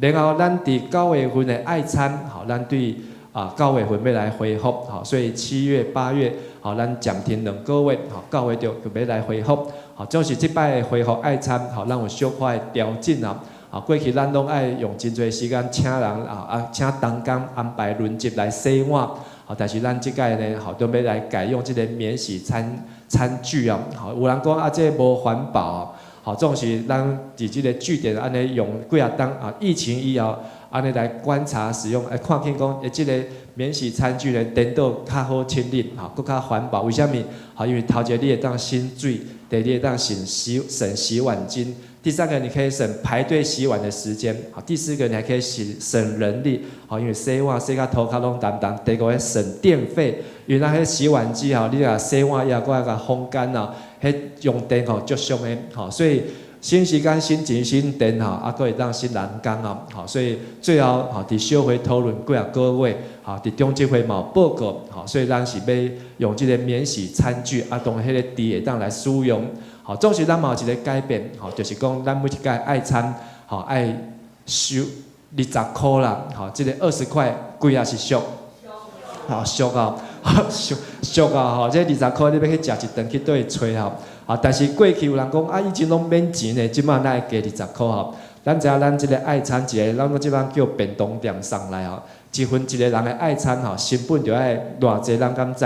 然後咱佇九月份的愛餐，吼咱對啊九月份欲來恢復，吼所以7月、8月，吼咱暫停2個月，吼九月就欲來恢復。吼總是這擺恢復愛餐，吼咱有小可的調整啊。啊，過去咱攏愛用真濟時間請人啊啊，請同工安排輪值來洗碗。啊，但是咱這擺呢，吼都欲來改用這個免洗餐具啊。吼，有人講啊，這無環保。吼，總是咱佇這個據點按呢用幾仔冬啊，疫情以後按呢來觀察使用，來看見講，欸，這個免洗餐具呢，顛倒較好清理，吼，閣較環保。為啥物？吼，因為頭一個你會當省水，第二會當省洗碗巾，第三個你可以省排隊洗碗的時間，好，第四個你還可以省人力，好，因為洗碗洗甲塗跤攏澹澹。第五個省電費，因為咱彼洗碗機吼，你若洗碗以後閣愛共風乾啊，彼用電吼足俗的，吼，所以省時間、省錢、省電吼，啊，閣會當省人工啊，吼，所以最後吼，佇小會討論幾仔個月，吼，佇中執會嘛有報告，吼，所以咱是欲用這個免洗餐具，啊，當彼個池會當來使用。吼，總是咱嘛有一個改變，吼，就是講咱每一擺愛餐，吼，愛收二十箍啦，吼，這個20塊貴抑是俗？吼，俗啊，俗俗啊，吼，這二十箍你欲去食一頓去佗位揣吼，啊，但是過去有人講啊，以前攏免錢的，這擺哪會加二十箍吼？咱知影咱這個愛餐一個，咱這擺叫便當店送來吼，一份一個人的愛餐吼，成本就愛偌濟，人敢知？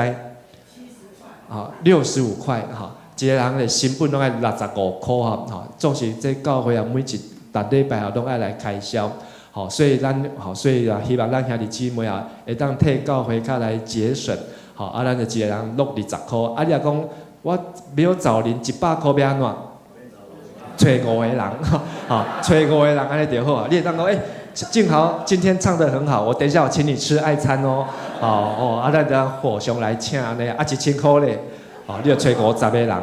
吼，65塊吼。一個人的成本攏愛65箍吼，吼，總是這教會啊，每一逐禮拜啊，攏愛來開銷，吼，所以咱吼，所以啊，希望咱兄弟姊妹啊，會當替教會較來節省，吼，啊，咱就一個人落二十箍，啊，你若講我沒有找零100箍欲按怎？揣五個人，吼，揣五個人按呢就好啊。你會當講，欸，俊豪今天唱得很好，我等一下我請你吃愛餐哦，哦哦，啊，咱就互相來請按呢，啊，1000箍咧。好，你就揣50個人，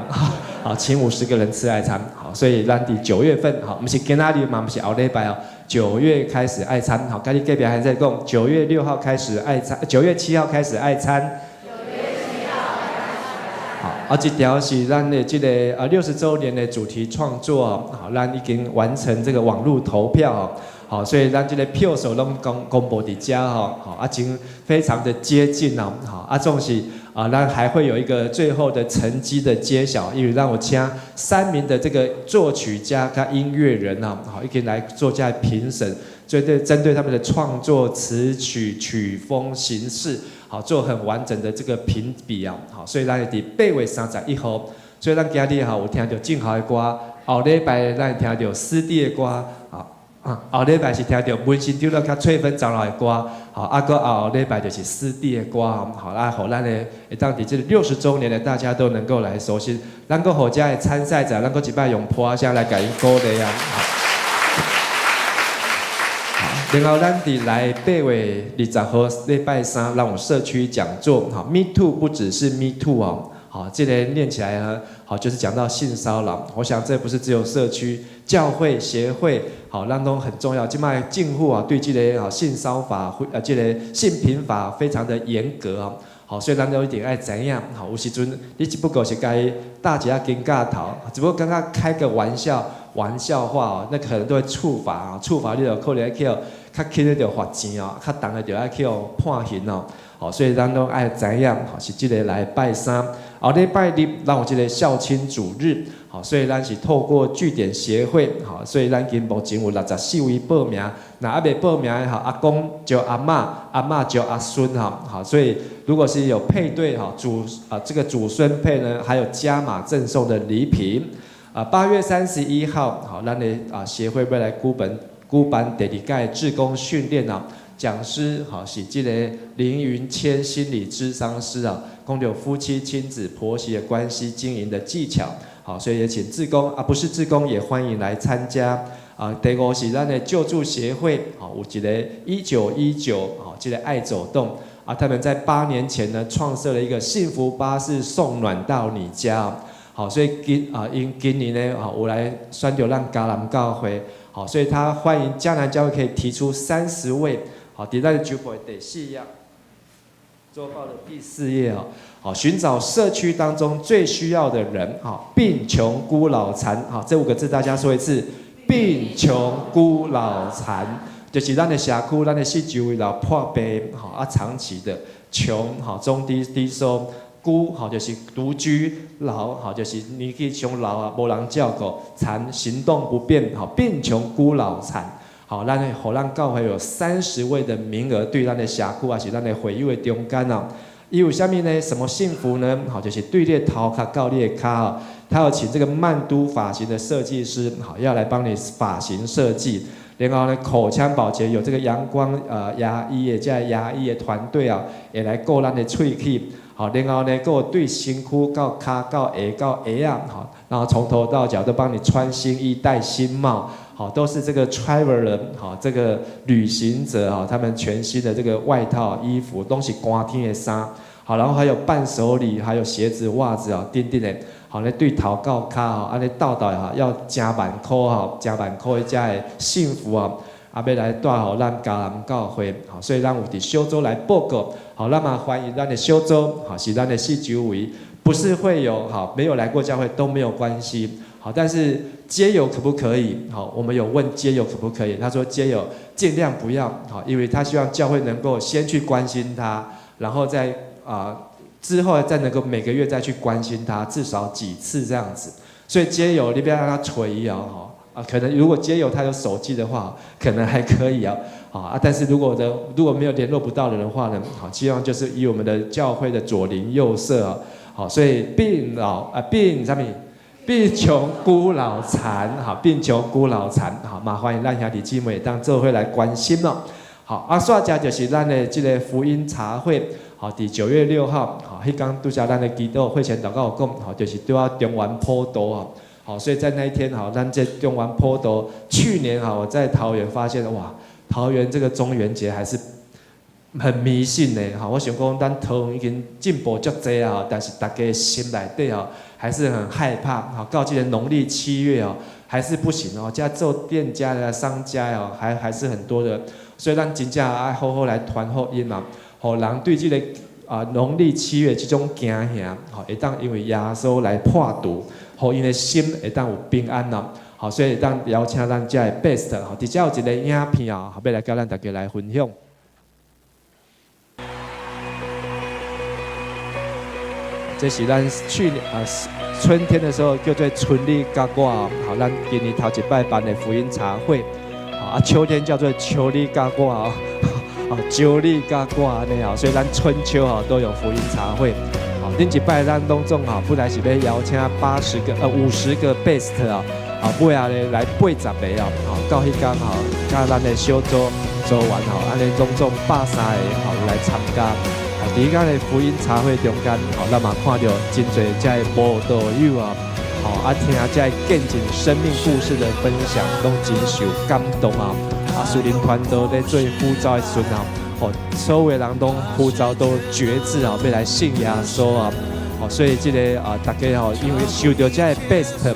好，請50個人吃愛餐，好，所以咱佇九月份，好，毋是今仔日嘛，毋是後禮拜哦，九月開始愛餐，好，佮你隔壁還在講，9月6號開始愛餐，9月7號開始愛餐。好，啊，這條是咱的這個啊60週年的主題創作，好，咱已經完成這個網路投票，好，所以咱這個票數攏公布佇遮吼，好，啊，真非常的接近哦，好，啊，總是。啊，咱還會有一個最後的成績的揭曉，因為咱有請3名的這個作曲家佮音樂人啊，好，一起來做這評審，針對他們的創作詞曲曲風形式，好，做很完整的這個評比啊，好，所以咱會佇8月31號，所以咱今日吼有聽著俊豪的歌，後禮拜咱會聽著師弟的歌，啊。啊，後禮拜是聽著文心長老佮翠芬長老的歌，好，啊，閣後禮拜就是師弟的歌，好，啊，予咱的會當佇這個60週年的大家都能夠來熟悉，咱閣予遮的參賽者，咱閣一擺用噗仔聲來共𪜶鼓勵啊。好，然後咱佇來8月20號禮拜三，咱有社區講座，哈，Me Too 不只是 Me Too 哦。好，這個念起來呢，好，就是講到性騷擾。我想這不是只有社區、教會、協會，好，咱攏很重要。這擺政府啊，對這個啊性騷法，這個性平法非常的嚴格啊。好，所以咱都一定愛知影。好，有時陣你只不過是共伊搭一下肩胛頭，只不過剛剛開個玩笑、玩笑話哦，那可能都會處罰啊，處罰你就可能愛去較輕的就罰錢哦，較重的就愛去判刑哦。好，所以咱攏愛知影，好，是這個禮拜三。後禮拜日，咱有這個孝親主日，好，所以咱是透過據點協會，好，所以咱今目前有64位報名，若猶未報名的吼，阿公招阿嬤，阿嬤招阿孫，哈，好，所以如果是有配對，哈，祖啊這個祖孫配呢，還有加碼贈送的禮品，啊，8月31號，好，咱的啊協會欲來舉辦第二屆志工訓練啊。講師好是這個林雲謙心理諮商師啊，講著夫妻親子婆媳的關係經營的技巧，好，所以也請志工啊，不是志工也歡迎來參加啊。第五是咱的救助協會，好，有一個1919，好，這個愛走動啊，他們在8年前呢創設了一個幸福巴士送暖到你家，好，所以今啊因今年呢，啊有來選著咱迦南教會，好，所以他歡迎迦南教會可以提出30位。好，佇咱周報第四頁。週報的第四頁哦，好，尋找社區當中最需要的人，好，病窮孤老殘，好，這五個字大家說一次，病窮孤老殘，就是咱的社區，咱的四周圍老破病，好啊，長期的窮，好，中低低收，孤，好，就是獨居，老，好，就是年紀傷老啊，無人照顧，殘，行動不便，好，病窮孤老殘。好，咱予咱教會有30位的名額，對咱的社區抑是咱的會友的中間哦。伊有啥物呢？什麼幸福呢？好，就是對你的頭殼到你的跤哦，他要請這個曼都髮型的設計師，好，要來幫你髮型設計。然後呢，口腔保潔有這個陽光牙醫的這個牙醫的團隊啊，會來顧咱的喙齒。好，然後呢，閣對身軀到跤到鞋到鞋仔，好，然後從頭到腳都幫你穿新衣戴新帽。好，都是這個 traveler，好，這個旅行者哈，他們全新的這個外套、衣服，攏是寒天的衫，好，然後還有伴手禮，還有鞋子、襪子啊，等等的，好，咧對頭到跤吼，按呢鬥鬥哈，要成萬箍吼，成萬箍的遮的幸福啊，啊，欲來帶予咱迦南教會，好，所以咱有佇小組來報告，好，咱嘛歡迎咱的小組，好，是咱的四周圍，不是會友，好，沒有來過教會都沒有關係。好，但是街友可不可以？好，我們有問街友可不可以，他說街友盡量不要，好，因為他希望教會能夠先去關心他，然後再之後再能夠每個月再去關心他，至少幾次這樣子。所以街友你不要讓他揣哦，啊，可能如果街友他有手機的話，可能還可以啊，好啊，但是如果沒有聯絡不到的人的話呢，好，希望就是以我們的教會的左鄰右舍啊，好，所以病老啊病啥物？病窮孤老殘，好，病窮孤老殘，好，嘛歡迎咱兄弟姊妹當做伙來關心咯。好，啊，煞來就是咱的這個福音茶會，好，佇9月6號，好，彼工拄才咱的祈禱會前禱告有講，好，就是拄仔中元普渡啊，好，所以在那一天，好，咱這中元普渡，去年哈，我在桃園發現，哇，桃園這個中元節還是很迷信的，哈，我想講咱桃園已經進步足濟啊，但是大家心內底哦，還是很害怕，好，到這個農曆七月哦，還是不行哦，遮做店家的商家哦，還是很多的，所以咱真正愛好好來傳福音嘛，予人對這個啊農曆七月這種驚嚇，吼，會當因為耶穌來破除，予𪜶的心會當有平安咯，好，所以會當邀請咱遮的 best，吼，佇遮有一個影片哦，欲來佮咱大家來分享。這是咱去年啊春天的時候叫做春你佮我，好，咱今年頭一擺辦的福音茶會，好啊，秋天叫做秋你佮我，啊，秋你佮我按呢哦，所以咱春秋哈都有福音茶會。好，頂一擺咱攏總哈，本來是欲邀請80個50個 best 啊，啊，尾仔咧來80個啊，好，到彼工吼，佮咱的小組組員吼，按呢總總130個吼來參加。佇彼工的福音茶會中間，吼，咱嘛看著真濟遮的慕道友啊，吼啊聽遮的見證生命故事的分享，攏真受感動啊！啊，屬靈傳道咧做呼召的時陣啊，吼，所有的人攏呼召都決志啊，欲來信耶穌啊！吼，所以這个啊，大家吼，因為受著遮的 best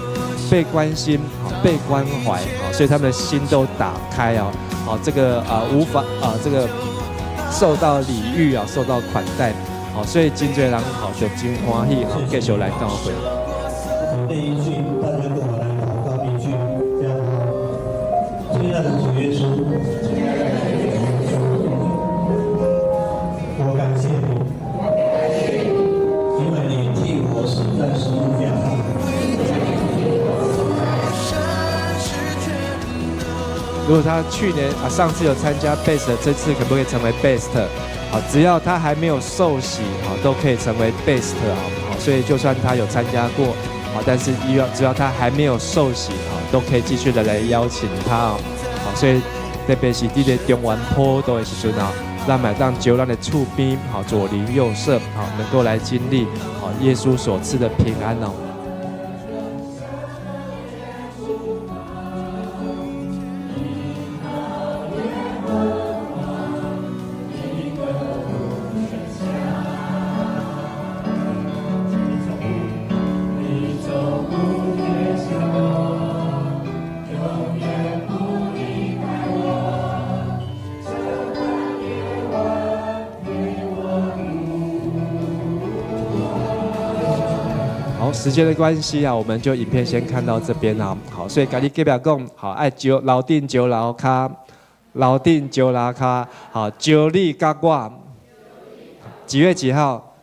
被關心、被關懷，所以他們的心都打開啊！好，這個啊無法啊這個。受到禮遇啊，受到款待，好，所以真濟人好就真歡喜，好繼續來教會。第一句，大家跟我來禱告一句，這樣好。親愛的主耶穌，我感謝你，因為你替我死在十字架上。如果他去年啊上次有參加 best，這次可不可以成為 best？好，只要他還沒有受洗，好，都可以成為 best 啊。好，所以就算他有參加過，好，但是只要他還沒有受洗，好，都可以繼續的來邀請他哦。好，所以特別是佇個中元普渡的時陣啊，咱嘛會當招咱的厝邊，好，左鄰右舍，好，能夠來經歷好耶穌所賜的平安哦。時間的關係啊，我們就影片先看到這邊啊。好，所以共你隔壁講，好，愛招樓頂招樓跤，樓頂招樓跤，好，招你佮我，幾月幾號？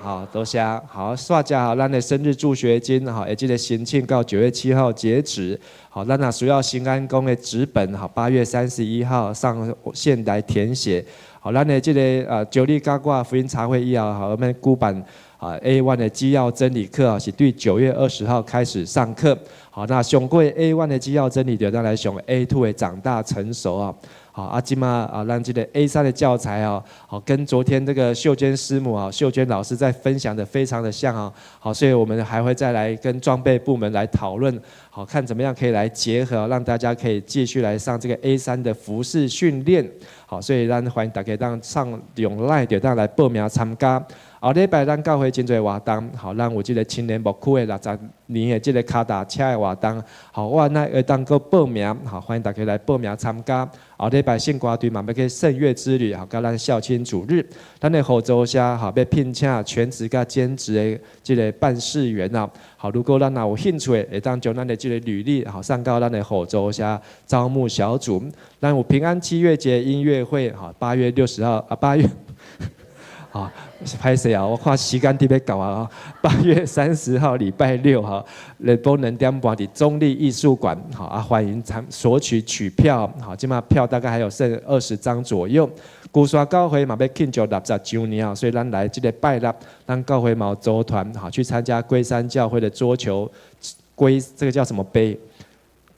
好，多謝。好，煞來好，咱的生日助學金，好，會這個申請到9月7號截止。好，咱若需要新安宮的紙本，好，8月31號上線來填寫。好，咱的這個招你佮我福音茶會以後，好，我們古板啊 A1 的基要真理課啊，是對9月20號開始上課。好，那上過 A1 的基要真理，就咱來上 A2 的長大成熟啊。好，啊，這馬啊，咱這個 A3的教材哦，好，跟昨天這個秀娟師母啊，秀娟老師在分享的非常的像啊，好，所以我們還會再來跟裝備部門來討論，好，看怎麼樣可以來結合，讓大家可以繼續來上這個 A3的服事訓練，好，所以咱歡迎大家當上用 LINE 就當來報名參加。後禮拜咱教會真濟活動，好，咱有這個青年牧區的60年的這個跤踏車的活動，好，我那會當閣報名，好，歡迎大家來報名參加。後禮拜聖歌隊嘛欲去聖樂之旅，好，佮咱孝親主日，咱的互助社好，欲聘請全職佮兼職的這個辦事員啊，好，如果咱若有興趣的，會當將咱的這個履歷好上到咱的互助社招募小組。咱有平安七月節音樂會，好，8月60號啊，八月。啊，歹勢啊！我看時間佇欲到啊，8月30號禮拜六哈，下晡2點半佇中壢藝術館，好啊，歡迎參索取取票，好，這馬票大概還有剩20張左右。龜山教會嘛欲慶祝60週年啊，所以咱來這個拜六，咱教會嘛有組團好去參加龜山教會的桌球龜，這個叫什麼杯？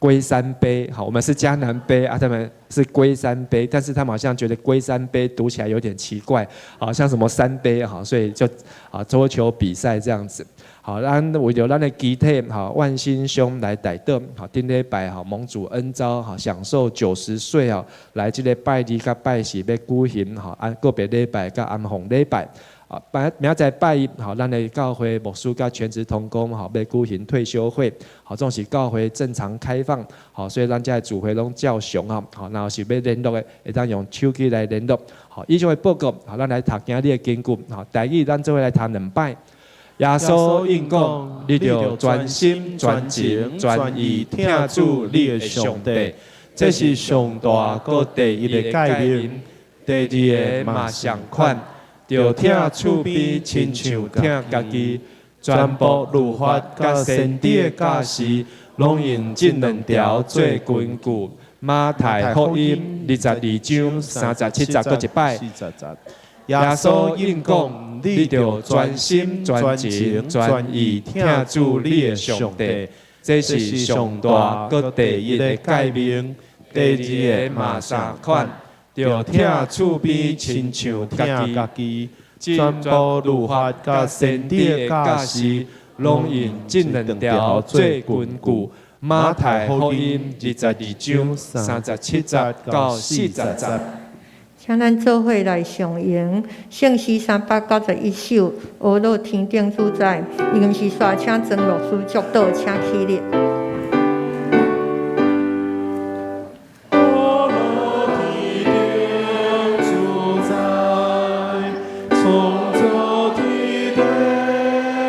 龜山杯，好，我們是迦南杯啊，他們是龜山杯，但是他們好像覺得龜山杯讀起來有點奇怪，好像什麼三杯，好，所以就啊桌球比賽這樣子，好，咱為著咱的肢體，好，萬興兄來代禱，好，頂禮拜好蒙主恩召，好享壽90歲啊，來這個拜二佮拜四欲舉行，好，按個別禮拜佮安奉禮拜。啊，明仔載拜一，好，咱的教會牧師佮全職同工，好，欲舉行退修會，好，總是教會正常開放，好，所以咱遮的聚會攏照常啊，好，若是欲聯絡的，會當用手機來聯絡。好，以上的報告，好，咱來讀今日的經句，好，台語咱做伙來讀兩擺。耶穌應講，你著專心、專情、專意疼主你的上帝，這是上大閣第一个誡命。第二个嘛仝款。著疼厝邊親像疼家己，全部律法佮先知的教示，攏用這兩條做根據。馬太福音22章37節，閣一擺。耶穌應講：你著專心、專情、專意疼主你的上帝，這是上大閣第一个誡命。第二个嘛仝款。著疼厝邊親像疼家己，全部律法佮先知的教示，攏用這兩條做根據。馬太福音22章37節到40節。請咱做伙來上詠聖詩391首，呵咾天頂主宰，伊毋是煞請曾牧師祝禱，請起立。呵咾天頂主宰，創造天地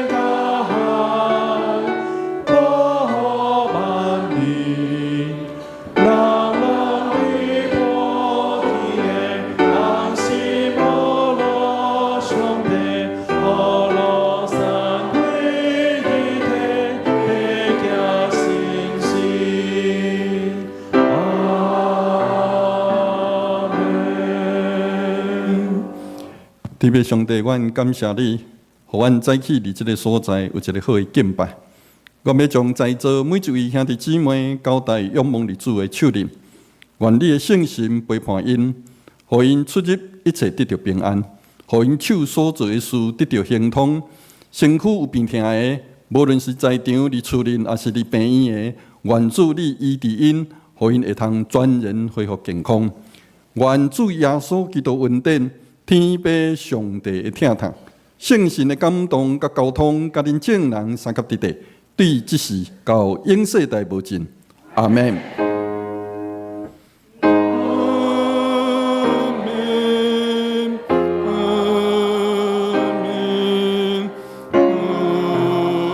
佮海，閣萬民，人攏佇普天的同心呵咾上帝，呵咾三位一體的行神聖。阿門。天父上帝，阮感謝你，予阮早起佇這个所在有一个好的敬拜。我欲將在座每一位兄弟姊妹交代仰望佇主的手裡，願你的聖神陪伴𪜶，予𪜶出入一切得著平安，予𪜶手所做的事得著亨通。身軀有病疼的，無論是在場佇厝裡，抑是佇病院的，願主你醫治𪜶，予𪜶會通全然恢復健康。願主耶穌基督恩典，天父上帝的疼痛，聖神的感動佮交通，佮恁眾人相佮佇佇，對這時到永世代無盡。阿門。阿門，阿門，阿門。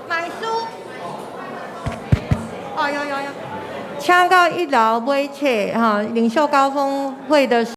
買書。哦，有有有，請到一樓買冊哈，領袖高峰會的。